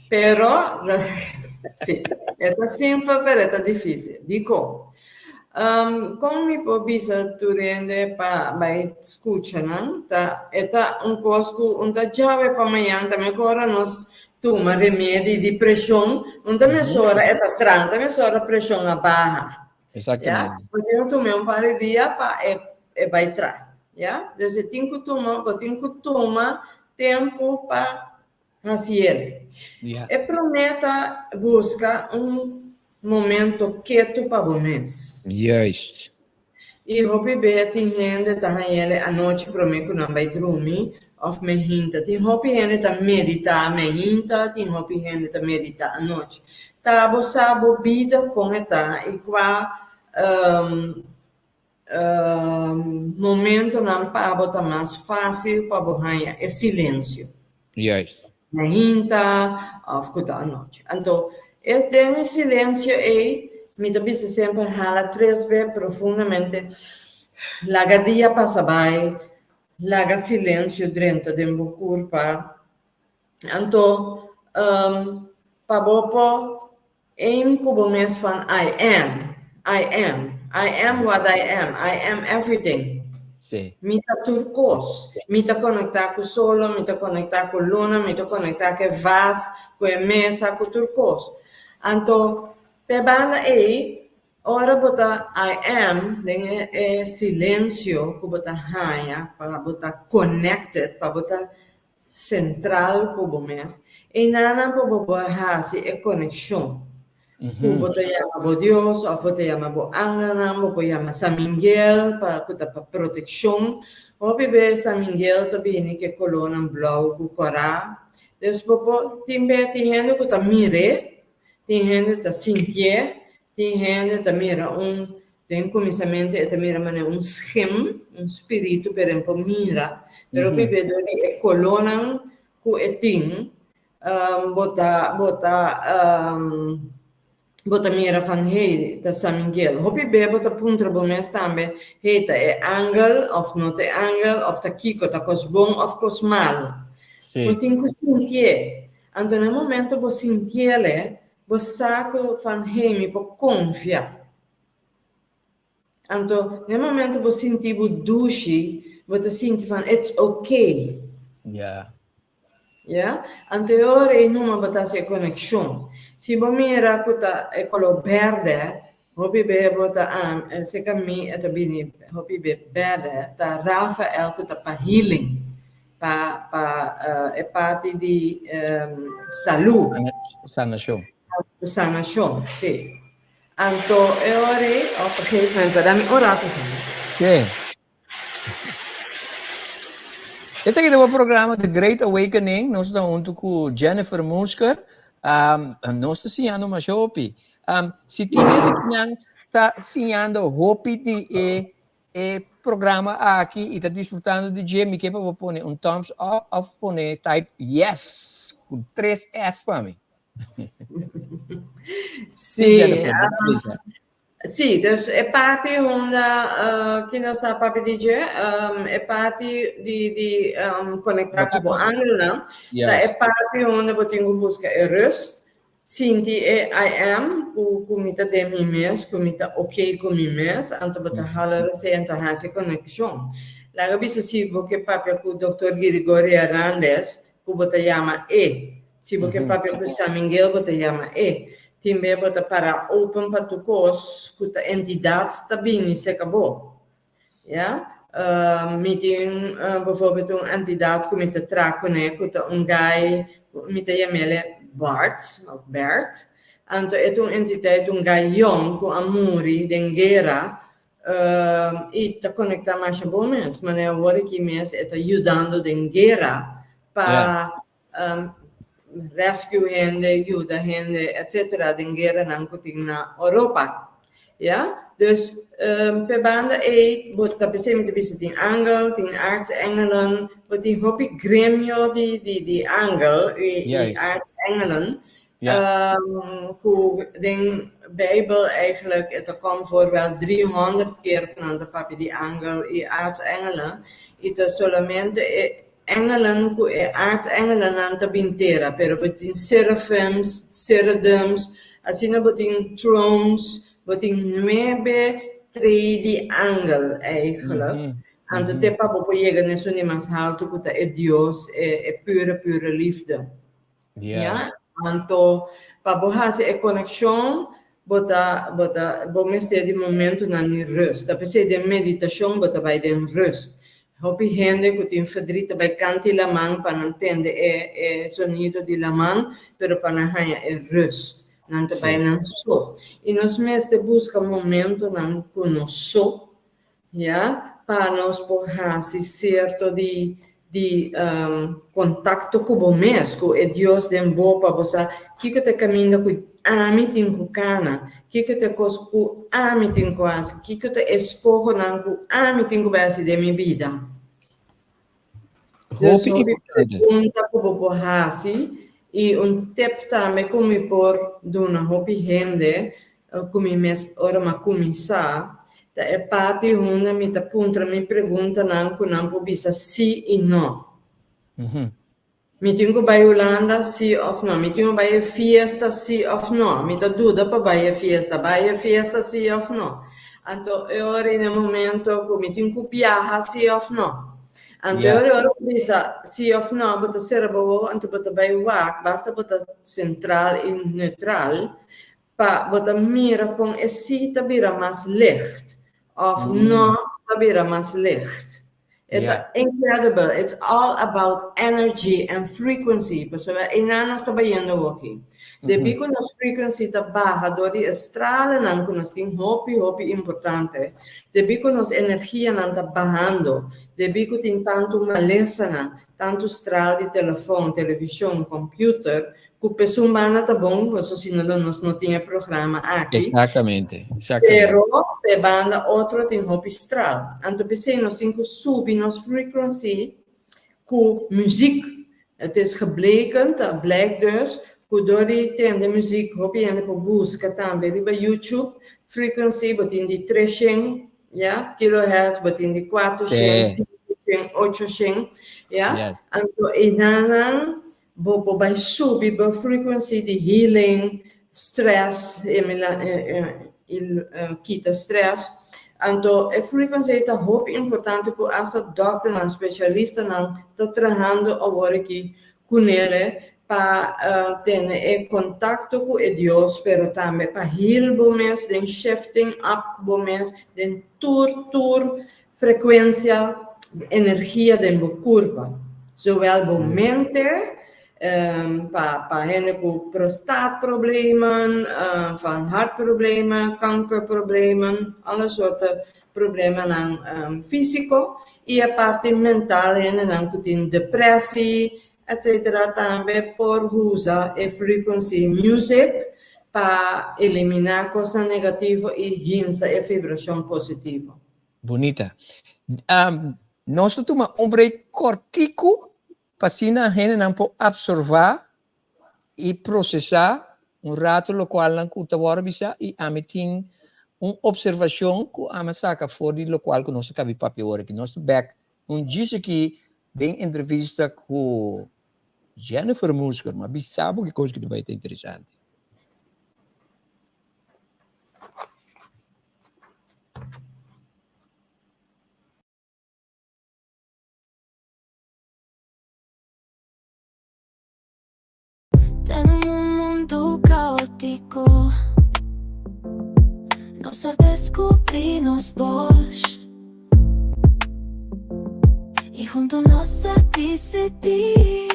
Pero, sí, e ta simpel, pero e ta difícil. Dikon? Um, kon mi por bisa tur hende pa bai skucha nan? Ta, e ta un kos ku un ta djawe pa mañan, tambe ku ora nos tuma remedi di preshon, un ta mesora e ta tra, un ta mesora preshon a baha. Exactamente. Ya? Bo tin ku tuma un par di dia pa e, e bai tra. Ya? Dus e tin ku tuma, bo tin ku tuma tempu pa hasi el. Ya. E promé ta buska un momento ketu pa bo mes. Juist. I hopi be tin hende ta hañ'el anochi promé ku nan bai drumi òf mehinta. Tin hopi hende ta meditá mehinta, tin hopi hende ta meditá anochi. Ta bo sa bo bida kon e ta i kua momentonan pa bo ta mas fásil pa bo haña e silensio. Juist. Mainta òf ku ta anochi. Anto, e den e silensio ei, mi ta bisa semper hala tres be profundamente, laga dia pasa bai, laga silensio drenta den bo kurpa. Anto, pa bo por Aim ku bo mes van I am, I am, I am what I am, I am everything. Sí. Mi ta tur kos. Mi ta konektá ku solo, mi ta konektá ku luna, mi ta konektá ku e vas, ku e mesa, ku tur kos. Anto, p'e banda ei, ora bo ta I am den e e silensio ku bo ta haña pa bo ta connected, pa bo ta sentral ku bo mes, einanan por bo por hasi e konekshon ku bo ta yama bo Dios òf bo ta yama bo angelnan, bo por yama San Miguel pa ku ta pa protekshon. Hopi bes San Miguel ta bini ku e kolónan blou ku kòrá. Dus bo por tin be tin hende ku ta mir'é, tin hende ta sintié, Tin hende ta mira un, den kuminsamentu e ta mira manera un schim, un spiritu, pero e por mira. Pero p'e dor di e kolónan ku e tin, bo ta, bo ta, bo ta mira van hey, ta San Miguel. Hopi be bo ta puntra bo mes tambe, hey, ta e angel òf no ta e angel, òf ta kiko, ta kos bon òf kos malu. Bo tin ku sintié. Anto na e momento bo sintiel, Bo sa ku van hei mi por konfia. Anto na e momento bo sinti bo dushi, bo ta sinti van it's okay. Ja. Ja? Anto e ora ei numa bo ta hasi e konekshon. Si bo mira ku ta e kolor bèrdè, hopi be bo ta am, seka mi e ta bini hopi be bèrdè, ta Rafael ku ta pa healing. Pa pa e parti di salú. Sanashon. Sanashon, sí. Anto e ora ei, op een gegeven moment, ta dami un rato asina. Sí. Esaki ta bo programa The Great Awakening. Nos ta huntu ku Jennifer Musker. Nos ta siñando masha hopi. Si tin hende ku nan ta siñando hopi di e E programa aki y ta disfrutando di dje, mi ke pa bo pone un thumbs up of pone type yes cu tres S pa mi. Sí, sí, dus e parti unda ki nos ta papia di dje, e parti di di conecta cu bo angelnan, ta e parti unda bo tin cu busca e rust, Sinti e I am ku ku mi ta den mi mes, ku mi ta ok ku mi mes, anto bo ta hala rosé anto hasi konekshon. Laga bisa si bo ke papia ku Doktor Girigorio Hernandez ku bo ta yama e. Si bo ke papia ku San Miguel bo ta yama e. Tin be bo ta para open pa tur kos ku ta entidat ta bini serka bo. Ya. Mi tin bijvoorbeeld un entidat ku mi ta traha kuné ku ta un gai, mi ta yam'el Bart òf Bert. Anto e ta un entiteit, un gai yòn ku a muri den guera i ta konektá masha bon mes. Manera awor aki mes e ta yudando den guera pa rescue hende, yuda hende, etcetera den gueranan cu tin na Europa. Ya, dus p'e banda ey bo ta pesey mi ta bisa tin angel, tin aartsengelen, bo tin hopi gremio di di di angel y y aartsengelen cu den Bijbel eigenlijk e ta kom voor wel 300 keer cu nan ta papia di angel y aartsengelen y ta solamente e Engelen ku e aartsengelennan ta bin tera, pero bo tin serafims, serubims, asina bo tin trones, bo tin nuebe trei di angel eigenlijk. Anto te pa bo por yega na esun di mas haltu ku ta e Dios, e pure pure liefde. Ya? Anto pa bo hasi e konekshon bo ta bo ta bo mester di momentunan di rust. Ta p'esei den meditashon bo ta bai den rust. Hopi hende ku tin ferdrit ta bai kanti laman pa nan tende e e sonido di laman, pero pa nan haña e rust. Nan ta bai nan so. I nos mester buska momentunan ku nos so Ya, pa nos por hasi sierto di di kontakto ku bo mes, ku e Dios den bo, pa bo sa kiko ta e kaminda ku ami tin ku kana, kiko ta e kos ku ami tin ku hasi, kiko ta e eskohonan ku ami tin ku bai hasi den mi bida. Dus Hopi hopi importante. pregunta ku bo por hasi i un tip tambe ku mi por duna hopi hende ku mi mes ora mi a kuminsá ta e parti hunda mi ta puntra mi preguntanan ku nan por bisa sí i no. Mi tin ku bai Hulanda, sí òf no? Mi tin ku bai e fiesta, sí òf no? Mi ta duda pa bai e fiesta, bai e fiesta, sí òf no? Anto e ora ei na e momento ku mi tin ku biaha, sí òf no? Anto e ora ei ora bo bisa sí òf no, bo ta sera bo wowo anto bo ta bai wak, basta bo ta sentral i neutral, pa bo ta mira kon e sí ta bira mas licht òf no ta bira mas licht. E ta incredible, it's all about energy and frequency, pasobra einan nos ta bayendo awoki. Debí ku nos frequency ta baha dor di e stralenan ku nos tin hopi hopi importante, debí ku nos energianan ta bahando, debí ku tin tantu malesanan, tantu stral di telefon, televishon, computer, Ku pesun banda ta bon, paso si no lo nos no tin e programa aki. Exactamente, exactamente. Pero p'e banda otro tin hopi stral. Anto p'esei nos tin ku subi nos frequency ku muziek. Het is gebleken, ta blijk dus, ku dor di tende muziek hopi hende por buska tambe riba YouTube frequency, bo tin di treshen, ya, kilohertz, bo tin di kuatershen, sinkoshen, ochoshen, ya. Anto enanan Bo por bai subi bo frequency di healing, stress, e kita stress. Anto e frequency ei ta hopi importante ku asta dokternan, specialistanan ta trahando awor aki kunele pa tene e kontakto ku e Dios, pero tambe pa heal bo mes den shifting up bo mes den tur tur Frekuensia energia den bo kurpa, zowel bo mente, pa pa hende ku prostaatproblemen, van hartproblemen, kankerproblemen, alle soorten problemanan físiko, i e parti mental hendenan ku tin depressie, etcetera tambe por usa e frequency music pa eliminá kosnan negativo i hinsa e vibrashon positivo. Bunita. Nos ta tuma un break kortiku pa asina hendenan por absorba i prosesá un rato lokualnan ku ta wòrdu bisá i ami tin un opservashon ku ami a saka for di lokual ku nos a kabi papia ora aki. Nos ta bèk un djis aki den entrevista ku Jennifer Musker. Mi a bisa bo ki kos ku ta bai ta interesante. Den un mundu kaótiko, nos a deskubrí nos bos. Hunto nos a disidí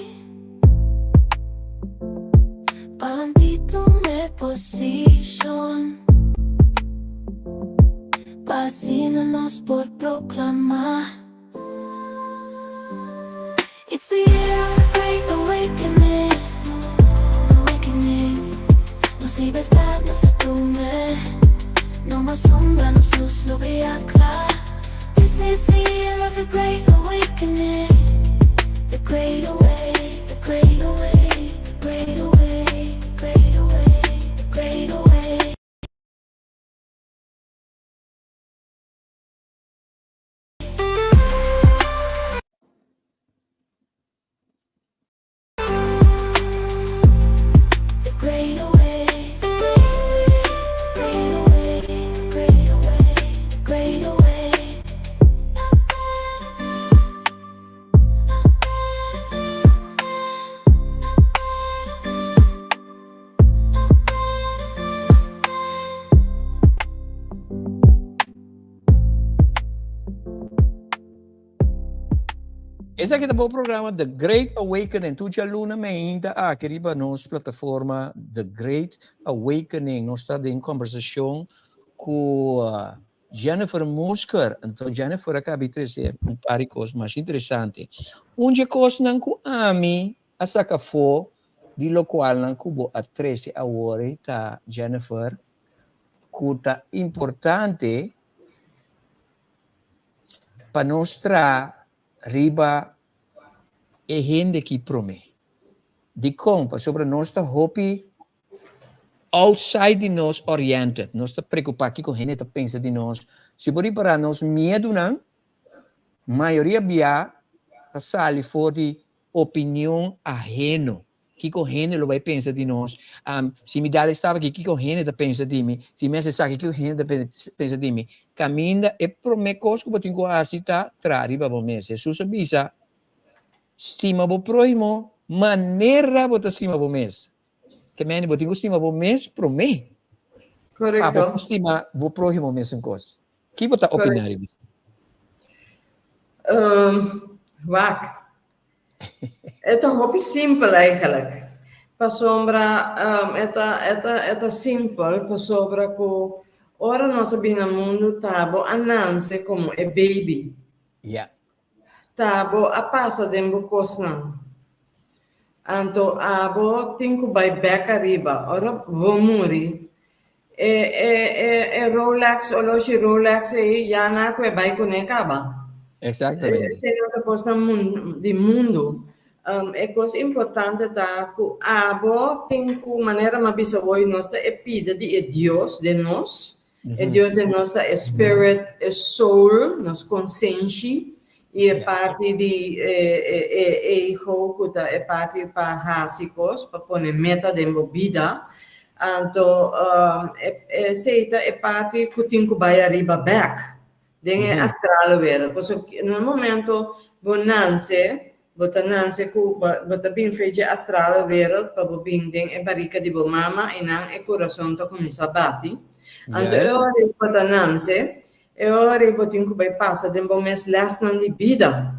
pa lanta tuma posishon, pa asina nos por proklamá. It's the year of the great awakening, awakening. Nos libertat nos a tuma, no mas sombra, nos lus lo briya kla. This is the year of the great awakening, the great awake, the great awake, the great awake, the great awake, the great awake. The great awake, the great awake, the great awake, the great awake, the great awake. Esaki ta bo programa The Great Awakening. Tur djaluna mainta aki riba nos plataforma The Great Awakening. Nos ta den kombersashon ku Jennifer Musker. Anto Jennifer a kabi trese un par di kos mas interesante. Un dje kosnan ku ami a saka afó di lokualnan ku bo a trese awor ta, Jennifer, ku ta importante pa nos traha riba e hende ki promé. Dikon? Pasobra nos ta hopi outside di nos oriented. Nos ta preokupá kiko hende ta pensa di nos. Si bo ripará nos miedunan, mayoria bia ta sali for di opinion aheno. Kiko hende lo bai pensa di nos? Si mi dal estaba aki, kiko hende ta pensa di mi? Si mi hasi esaki, kiko hende ta pensa di mi? Kaminda e promé kos ku bo tin ku hasi ta traha riba bo mes. Hesus a bisa, Stima bo próhimo manera bo ta stima bo mes. Ke mende bo tin ku stima bo mes promé pa bo por stima bo próhimo mesun kos. Ki bo ta opiná riba esei? Wak, E ta hopi simpel eigenlijk. Pasobra e ta e ta e ta simpel pasobra ku ora nos a bini na mundu ta bo a nanse komo e baby. Ya. Ta bo a pasa den bo kosnan. Anto abo tin ku bai bèk ariba. Ora bo muri E e e e Rolex, oloshi Rolex ei ya na ku e bai kuné kaba. Exactamente. Esei no ta kosnan mun di mundu. E kos importante ta ku abo tin ku manera mi a bisa hoy nos ta e pida di e Dios den nos. E Dios den nos ta e spirit, e soul, nos konsenshi i e parti di e e e ego ku ta e parti pa hasi kos, pa pone meta den bo bida. Anto esei ta e parti ku tin ku bai ariba bèk den e astrale wereld. Pasobra na un momento bo nanse, bo ta nanse ku bo ta bin fe dje astrale wereld pa bo bin den e barika di bo mama i nan e kurason ta kuminsá bati. Anto e ora ei bo ta nanse, E ora ei bo tin ku bai pasa den bo mes lèsnan di bida.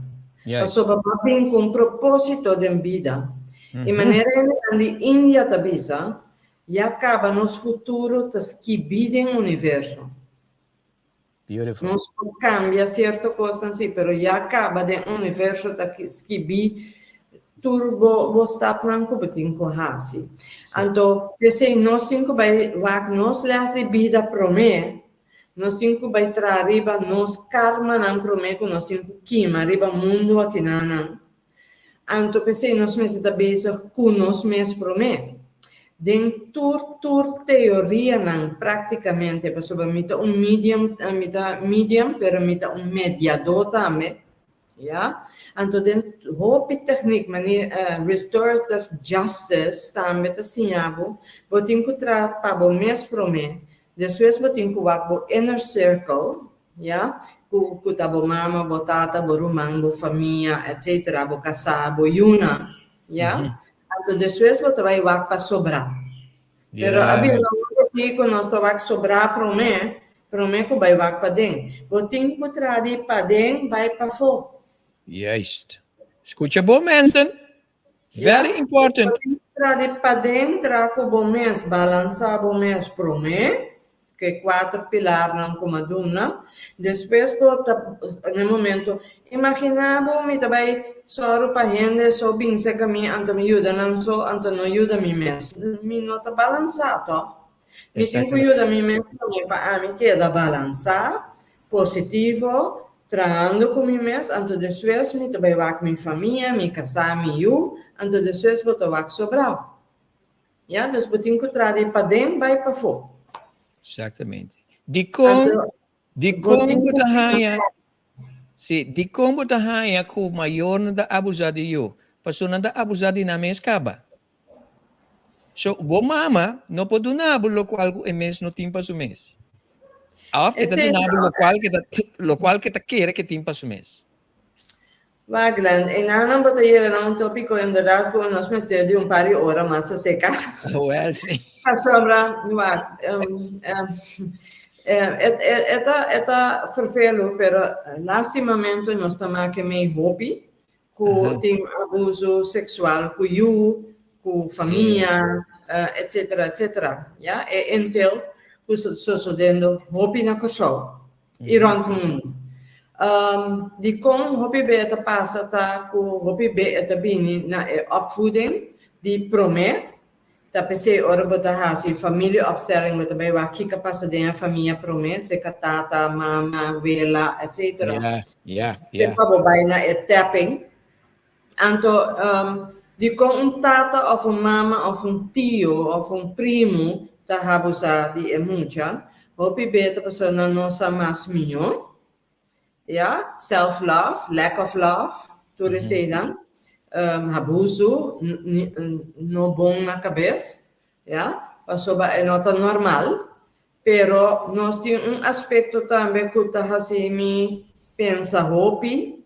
Pasobra bo a bin ku un propósito den bida. I manera hendenan di India ta bisa, ya kaba nos futuro ta skibí den universo. Nos por kambia sierto kosnan sí, pero ya kaba den universo ta skibí tur bo bo stapnan ku bo tin ku hasi. Anto, p'esei nos tin ku bai wak nos lès di bida promé. Nos tin ku bai traha riba nos karmanan promé ku nos tin ku kima riba mundu akinanan. Anto p'esei nos mester ta bezig ku nos mes promé. Den tur tur teorianan práktikamente, pasobra mi ta un medium, mi ta medium pero mi ta un mediadó tambe, Ya. Anto den hopi techniek manera restorative justice tambe ta siña bo, bo tin ku traha pa bo mes promé, despues bo tin ku wak bo inner circle, ya, ku ku ta bo mama, bo tata, bo ruman, bo famia, etcetera, bo kasá, bo yunan, ya. Anto despues bo ta bai wak pa sobrá. Pero a bira un aki ku nos ta wak sobrá promé, promé ku bai wak paden. Bo tin ku traha di paden bai pafó. Juist. Skucha bon mensen. Very important. Tra di paden, tra ku bo mes, balansá bo mes promé, ku e kuater pilarnan ku mi a duna. Despues bo ta, na e momento, imaginá bo mi ta bai sòru pa hende so bin serka mi, anto mi yuda nan so, anto no yuda mi mes. Mi no ta balansá tòg. Mi tin ku yuda mi mes promé pa ami keda balansá, positivo, trahando ku mi mes, anto despues mi ta bai wak mi famia, mi kasá, mi yu, anto despues bo ta wak sobrá. Ya, dus bo tin ku traha di paden bai pafó. Exactamente. Dikon, dikon bo ta haña, si, dikon bo ta haña ku mayornan ta abusá di yu? Pasobra nan ta abusá di nan mes kaba. So, bo mama no por duna bo lokual ku e mes no tin pa su mes. Of e ta duna bo lokual ke ta, lokual ke ta kere ke tin pa su mes. Wak, Glenn, einan bo ta yega na un tópiko inderdat ku nos mester di un par di ora mas a seka. Wel, sí. Pasobra, wak, e ta, e ta fervelu, pero lastimamente nos ta make mei hopi ku tin abuso seksual ku yu, ku famia, etsetera, etsetera. Ya, e intel ku ta sosodendo hopi na Kòrsou i rònt mundu. Dikon hopi be e ta pasa ta ku hopi be e ta bini na e opvoeding di promé. Ta p'esei ora bo ta hasi familieopstelling bo ta bai wak kiko a pasa den e famia promé, seka tata, mama, wela, etc. Te pa bo bai na e tapping. Anto dikon un tata òf un mama òf un tio òf un primu ta habusá di e mucha? Hopi be ta pasobra nan no sa mas mihó. Ya, self love, lack of love, tur eseinan, abuso, no bon na kabes, ya, pasobra e no ta normal, pero nos tin un aspekto tambe ku ta hasi mi pensa hopi,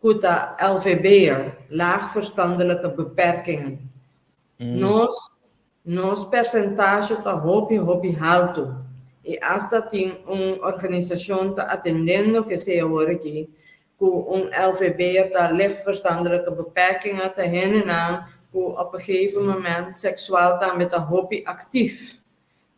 ku ta LVB'er, laag verstandelijke beperkingen. Nos nos persentashe ta hopi hopi haltu i asta tin un organisashon ta atendendo kesei awor aki ku un LVB'er ta licht verstandelijke beperkingen ta hendenan ku op een gegeven moment seksual tambe ta hopi aktief.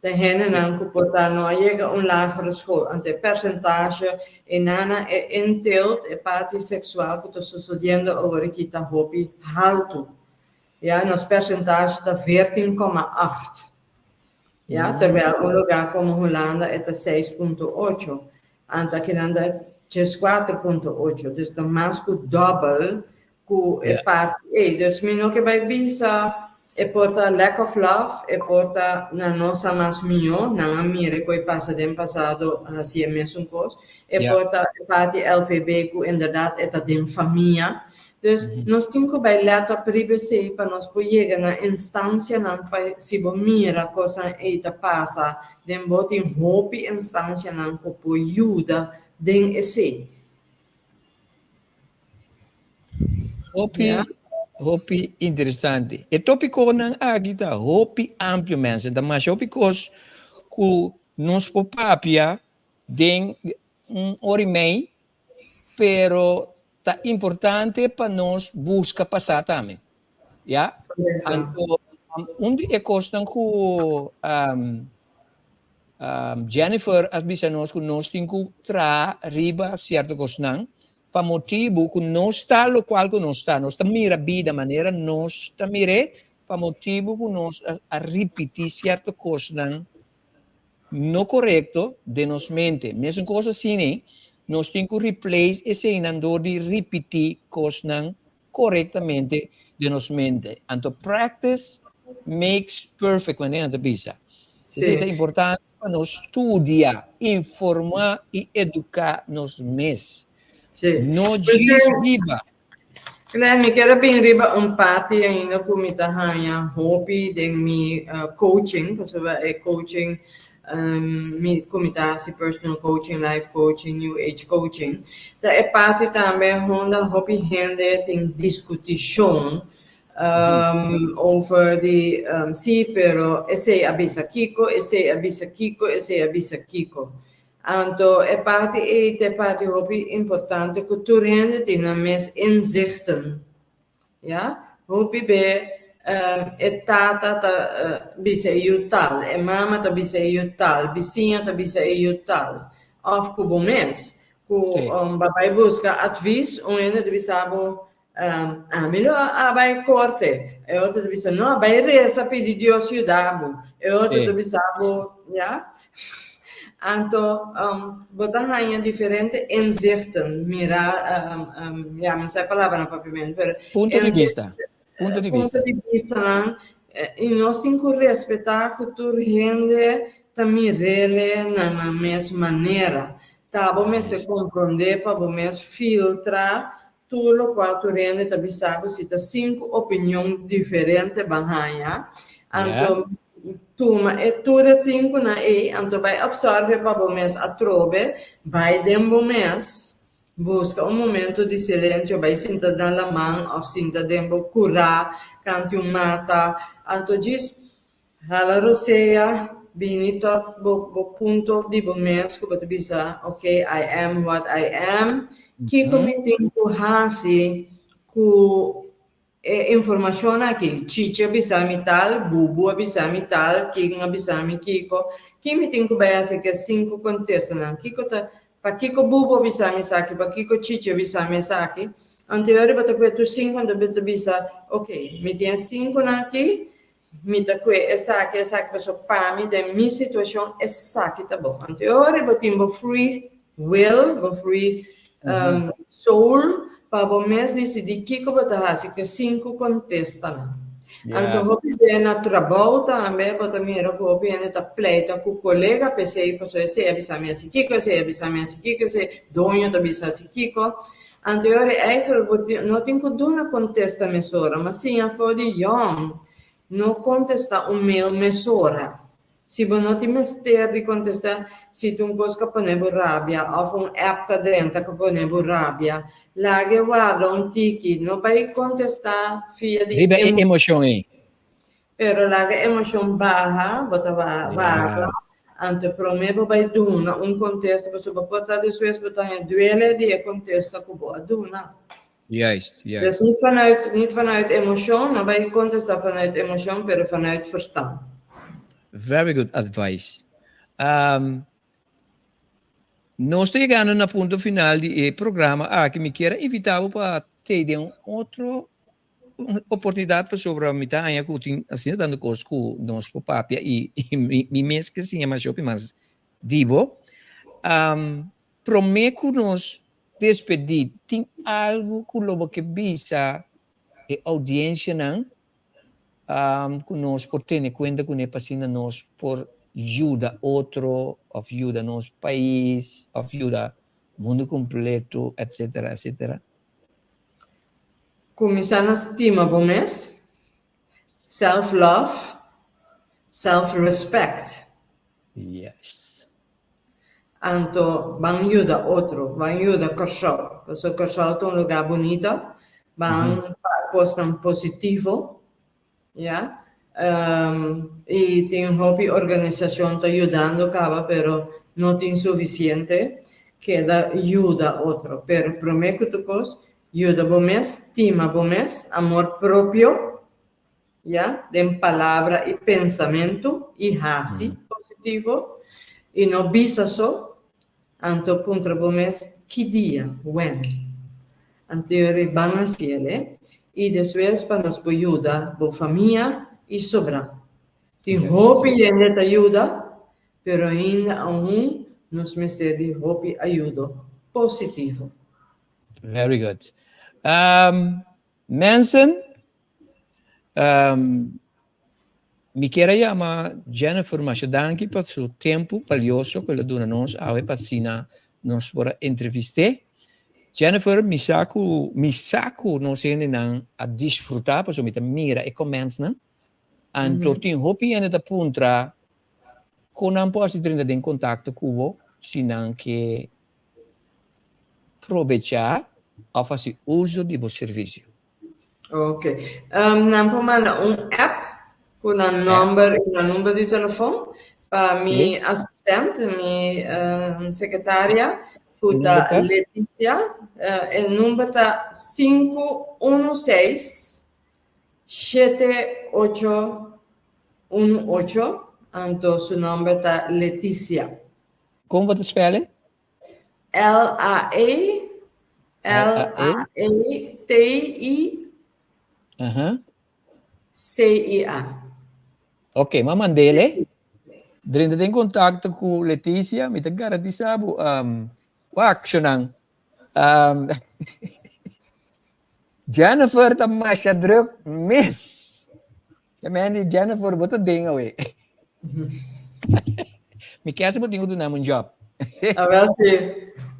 Ta hendenan ku por ta no a yega un lagere skol anto e persentashe einana e inteelt e parti seksual ku ta sosodiendo awor aki ta hopi haltu. Ya, nos percentage ta veertien komma acht. Ya, terwijl un lugar como Hulanda e ta seis punto ocho. Anto akinan ta djeskuater punto ocho. Dus ta mas ku dòbel ku e parti ei. Dus mi no ke bai bisa e por ta lack of love, e por ta nan no sa mas mihó, nan a mira ku e pasa den pasado hasi e mesun kos. E por ta e parti LVB ku inderdat e ta den famia. Dus nos tin ku bai lèt op riba esei pa nos por yega na instansianan pa si bo mira kosnan ei ta pasa den bo tin hopi instansianan ku por yuda den esei. Hopi, hopi interesante. E topikonan aki ta hopi amplio mensen. Ta masha hopi kos ku nos por papia den un ora i mei, pero ta importante pa nos buska pasá tambe. Ya? Anto, un di e kosnan ku um, um, Jennifer a bisa nos ku nos tin ku traha riba sierto kosnan pa motibu ku nos ta lokual ku nos ta. Nos ta mira bida manera nos ta mir'é pa motibu ku nos a, a ripití sierto kosnan no korekto den nos mente. Mesun kos asina, nos tin ku replace eseinan dor di ripití kosnan korektamente den nos mente. Anto practice makes perfect, manera nan ta bisa. Esei ta importante pa nos studia, informá i eduká nos mes. No djis biba. Glenn, mi kier a bin riba un parti ainda ku mi ta haña hopi den mi coaching, pasobra e coaching mi ku mi ta hasi personal coaching, life coaching, new age coaching, ta e parti tambe hunda hopi hende tin diskutishon over di si pero esei a bisa kiko, esei a bisa kiko, esei a bisa kiko. Anto e parti ei ta e parti hopi importante ku tur hende tin nan mes inzichten. Ya, hopi be e tata ta bisa e yu tal, e mama ta bisa e yu tal, bisiña ta bisa e yu tal, òf ku bo mes. Ku bo bai buska advis, un hende ta bisa bo, Ami lo a bai korte. E otro ta bisa, no, bai resa pidi Dios yuda bo. E otro ta bisa bo, ya. Anto bo ta haña diferente inzichten, mira, ya mi sa e palabra na papiamentu, pero Punto di bista. Punto di bista. Punto di bistanan. I nos tin ku respetá ku tur hende ta mir'é na nan mes manera. Ta bo mester komprondé pa bo mes filtra Tur lokual tur hende ta bisa bo si ta sinku opinion diferente ban haña, anto tuma e tur e sinkunan ei, anto bai absorbe pa bo mes atrobe, bai den bo mes, buska un momento di silensio, bai sinta na laman òf sinta den bo kurá kanti un mata, anto djis Hala rosea, bini tot bo bo punto di bo mes ku bo ta bisa, ok, I am what I am, kiko mi tin ku hasi ku e informashon aki? Chichi a bisa mi tal, Bubu a bisa mi tal, ken a bisa mi kiko, ki mi tin ku bai hasi ku e sinku kontestanan? Kiko ta, pakiko Bubu a bisa mi esaki, pakiko Chichi a bisa mi esaki? Anto e ora bo ta kue tur sinku anto bo ta bisa, ok, mi tin e sinkunan aki, Mi ta kue esaki, esaki, pasobra pa mi den mi situashon esaki ta bon. Anto e ora bo tin bo free will, bo free soul pa bo mes disidí kiko bo ta hasi ku e sinku kontestanan. Anto hopi be na trabou tambe bo ta mira ku hopi hende ta pleita ku kolega p'esei pasobra esei a bisa mi hasi kiko, esei a bisa mi hasi kiko, esei doño ta bisa hasi kiko. Anto e ora eigenlijk bo no tin ku duna kontesta mesora, ma siña for di yòn no kontestá un mail mesora. Si bo no tin mester di kontestá, si ta un kos ku a pone bo rabia òf un app ku a drenta ku a pone bo rabia, laga e warda un tiki, no bai kontestá via di Riba e emoshon ei. Pero laga emoshon baha, bo ta warda, anto promé bo bai duna un kontesta, pasobra bo por ta despues bo ta haña duele di e kontesta ku bo a duna. Juist, Dus juist. niet vanuit, niet vanuit emoshon, no bai kontestá vanuit emoshon, pero vanuit verstan. Very good advice. Um, nos ta yegando na punto final di e programa aki. Mi kier a invitá bo pa tei den un otro Un oportunidat pasobra mi ta haña ku tin asina tantu kos ku nos por papia i mi mes ke siña mas hopi mas di bo. Promé ku nos despedí tin algu ku lo bo ke bisa e oudiensianan ku nos por tene kuenta kuné pa asina nos por yuda otro òf yuda nos pais òf yuda mundu kompleto etsetera etsetera? Kuminsá na stima bo mes, self love, self respect. Yes. Anto ban yuda otro, ban yuda Kòrsou, pasobra Kòrsou ta un lugá bunita, ban kosnan positivo. Ya. I tin hopi organisashon ta yudando kaba pero no tin sufisiente. Keda yuda otro. Pero promé ku tur kos, yuda bo mes, stima bo mes, amor propio, ya, den palabra i pensamentu i hasi positivo i no bisa so. Anto puntra bo mes, Ki dia? When? Anto yo ri ban hasiel e, i despues pa nos por yuda bo famia i sobrá. Tin hopi hende ta yuda, pero ainda aun nos mester di hopi ayudo positivo. Very good. Mensen, um, mi kier a yama Jennifer masha danki pa su tempu balioso ku el a duna nos awe pa asina nos por a entrevist'é. Jennifer, mi sa ku mi sa ku nos hendenan a disfrutá pasobra mi ta mira e commentsnan. Anto tin hopi hende ta puntra kon nan por hasi drenta den kontakto ku bo si nan ke probechá òf hasi uso di bo servisio. Ok. Nan por manda un app ku nan nòmber i nan number di telefòn. Pa mi asistente, mi sekretaria, ku ta Leticia. E number ta 516 7818, anto su nòmber ta Leticia. Kon bo ta spèl e? L-A-E L-A-E-T-I C-I-A. Ok, m'a mand'el. Drenta den kontakto ku Leticia, mi ta garantisá bo um, wak, shonan. Um, Jennifer ta masha druk mes. Ya men di Jennifer, bo ta den awe. Mi kese bo tin ku duna mi un job. Ah, wel si.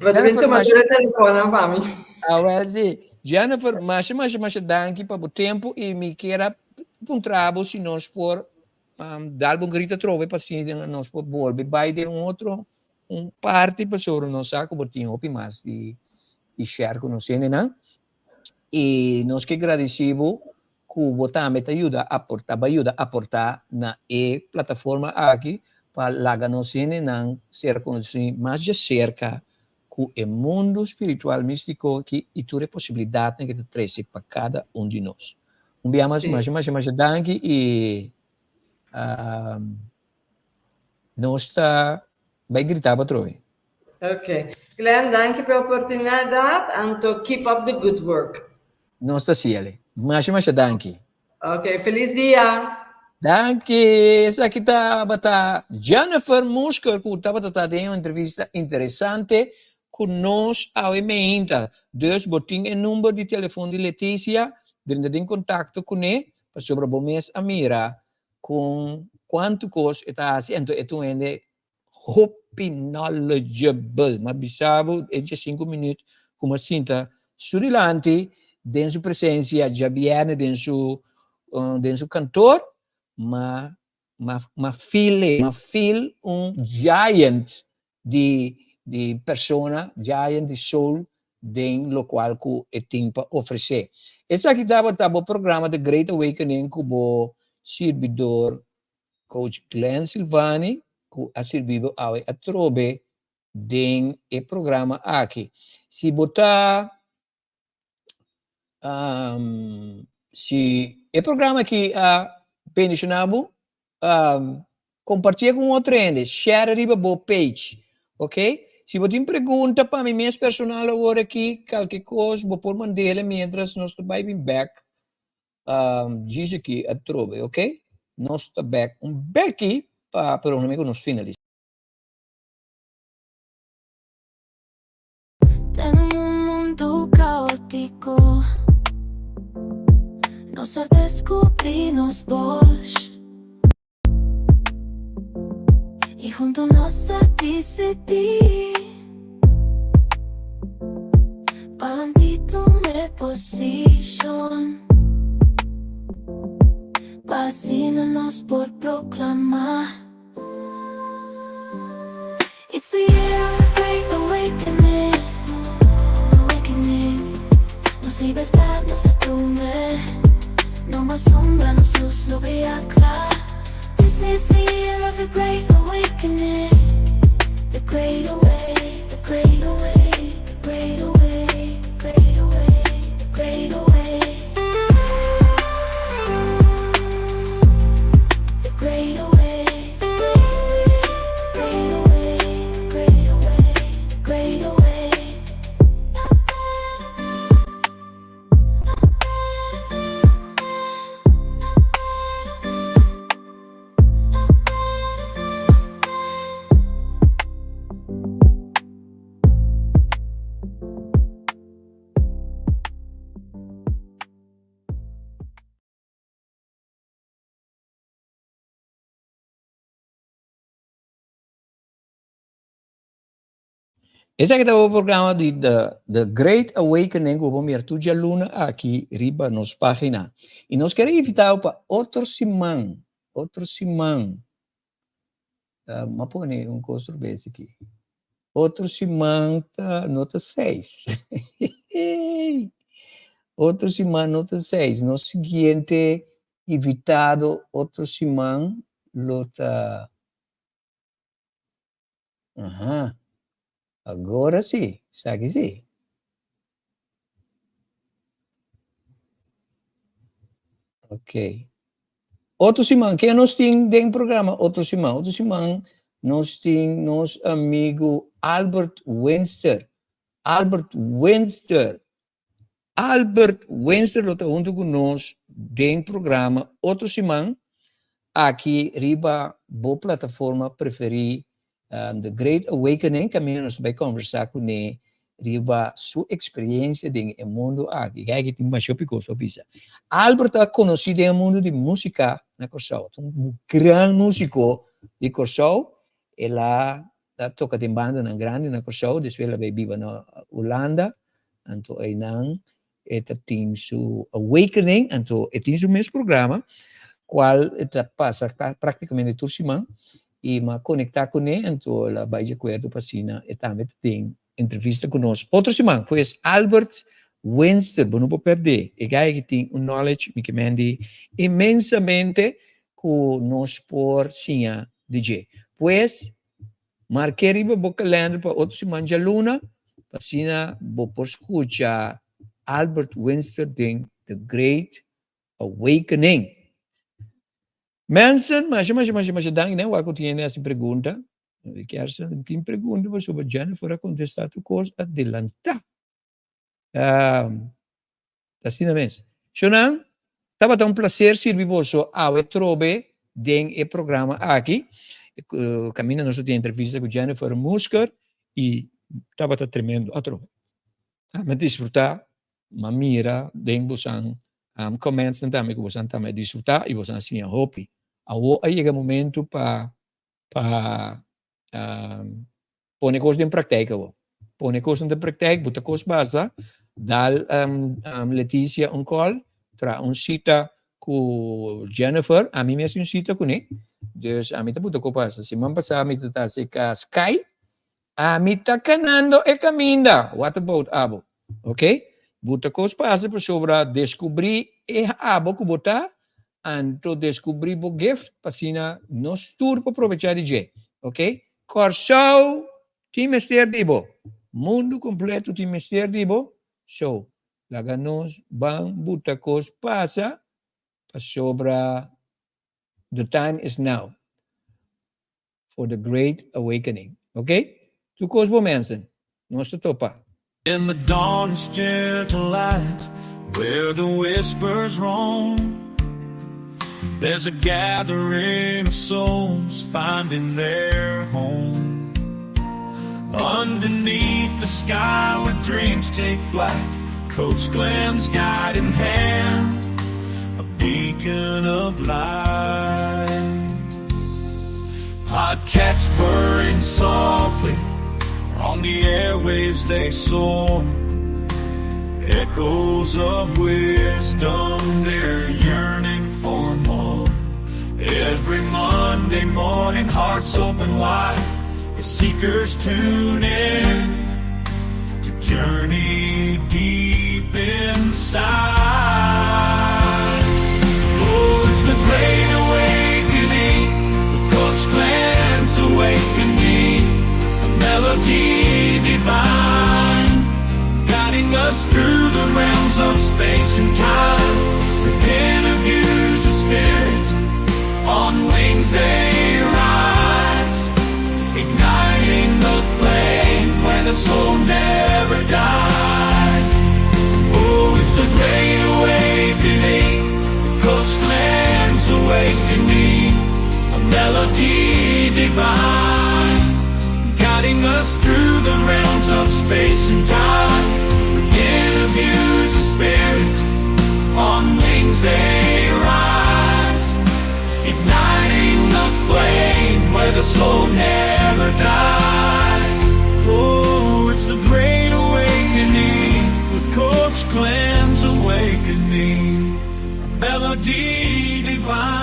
Bo ta bin tuma tur e telefoonnan pa mi. Ah, wel si. Jennifer, masha, masha, masha danki pa bo tempu i mi kier a puntra bo si nos por um, dal bo un grito atrobe pa asina nos por bolbe bai den un otro un parti pasobra nos sa ku bo tin hopi mas di di share ku nos hendenan. I nos ke gradisí bo ku bo tambe ta yuda aportá, bo a yuda aportá na e plataforma aki pa laga nos hendenan ser konosí mas djaserka ku e mundu spiritual místiko aki i tur e posibilidatnan ku ta trese pa kada un di nos. Un bia mas, masha, masha, masha danki i nos ta bai grita bo atrobe. Ok. Glenn, danki pa e oportunidat, anto keep up the good work. Nos ta siele. Masha masha danki. Ok, feliz dia. Danki. Esaki tabata Jennifer Musker ku tabata ta den un entrevista interesante ku nos awe meinta. Dus bo tin e number di telefon di Leticia, drenta den kontakto kuné pasobra bo mes a mira kon kuantu kos e ta hasi anto e ta un hende hopi knowledgeable. M'a bisa bo e djesinku minuut ku m'a sinta su dilanti den su presensia djabièrnè den su den su kantor, m'a m'a m'a feel e, m'a feel un giant di di persona, giant di soul den lokual ku e tin pa ofresé. Esaki tabata bo programa The Great Awakening ku bo sirbidor Coach Glenn Silvani ku a sirbi bo awe atrobe den e programa aki. Si bo ta um, si e programa aki a bendiciona bo, um, compartié ku un otro hende, share riba bo page, ok? Si bo tin pregunta pa mi mes personal awor aki, kalke kos, bo por mandele mientras nos ta bai bin bek Djis aki atrobe, ok? Nos ta bek un beki pa pero un amigo nos finalisa. Den un mundu kaótiko, nos a deskubrí nos bos. I huntu nos a disidí Palanti tuma e posishon Pa asina nos por proklamá It's the year of the great awakening, awakening Nos libertad nos ta tume No mas sombra, nos luz lo bria kla This is the year of the great awakening The great awake, the great awake, the great awake, the great awake, the great awake The great awake, the great awake, the great awake, the great awake, the great awake. Esaki ta bo programa di The, The Great Awakening ku bo mira tur djaluna aki riba nos página. I nos kere invitá bo pa otro siman, otro siman. Uh, m'a pone un kos rubes aki. Otro siman ta, no ta seis. Otro siman no ta seis. Nos siguiente invitado otro siman lo ta. Aha. Agora sí, esaki sí. Ok. Otro siman, ken nos tin den programa otro siman? Otro siman nos tin nos amigo Albert Winster. Albert Winster. Albert Winster lo ta hunto ku nos den programa otro siman aki riba bo plataforma preferí The Great Awakening kaminda nos ta bai konversá kuné riba su eksperiencia den e mundu aki. Kijk, e tin masha hopi kos pa bisa. Albert ta konosí den e mundu di músika na Kòrsou. Ta un gran músiko di Kòrsou. El a toka den bandanan grandi na Kòrsou, despues el a bai biba na Hulanda. Anto einan e ta tin su awakening, anto e tin su mes programa, kual e ta pasa praktikamente tur siman, i m'a konektá kuné, anto el a bai di akuerdo pa asina e tambe ta den entrevista ku nos otro siman. Pues Albert Winster, bo no por pèrdè, e guy aki tin un knowledge, mi ke men di inmensamente ku nos por siña di dje. Pues Mark'é riba bo kalender pa otro siman djaluna, pa asina bo por skucha Albert Winster den The Great Awakening. Mensen, masha masha masha masha danki nen wak ku tin hende hasi pregunta. Mi kier sa tin pregunta pasobra Jennifer a kontestá tur kos adelantá. Asina mes. Shonnan, tabata un placer sirbi boso awe trobe den e programa aki. Caminda nos tin entrevista cu Jennifer Musker y tabata tremendo atrobe. Mi a disfruta, mi a mira den bosan comments tambe cu bosan tambe a disfruta y bosan a siña hopi. Awo a yega momento pa pa pone kos den praktijk awor. Pone kosnan den praktijk, bo ta kos basa, dal Leticia un call, traha un cita ku Jennifer, ami mes tin un cita kuné, dus ami ta buta kos pasa. Siman pasá mi ta ta seka Sky, ami ta kanando e kaminda, what about abo? Ok, buta kos pasa pasobra deskubrí e abo ku bo ta, anto deskubrí bo gift pa asina nos tur por probechá di dje. Ok, Kòrsou tin mester di bo, mundu kompleto tin mester di bo, so laga nos ban buta kos pasa pasobra the time is now for the great awakening. Ok, tur kos bo mensen, nos ta topa. In the dawn's gentle light, where the whispers roam, there's a gathering of souls finding their home. Underneath the sky where dreams take flight, Coach Glenn's guiding hand, a beacon of light. Podcasts purring softly, on the airwaves they soar. Echoes of wisdom, they're yearning for more. Every Monday morning, hearts open wide, as seekers tune in to journey deep inside. Oh, it's the great awakening with Coach Glenn's awakening, a melody divine, guiding us through the realms of space and time. With interviews of spirit, on wings they rise, igniting the flame where the soul never dies. Oh, it's the great awakening with Coach Glenn's awakening, a melody divine, guiding us through the realms of space and time. With interviews of spirit, on wings they rise, igniting the flame where the soul never dies. Oh, it's the great awakening with Coach Glenn's awakening, a melody divine.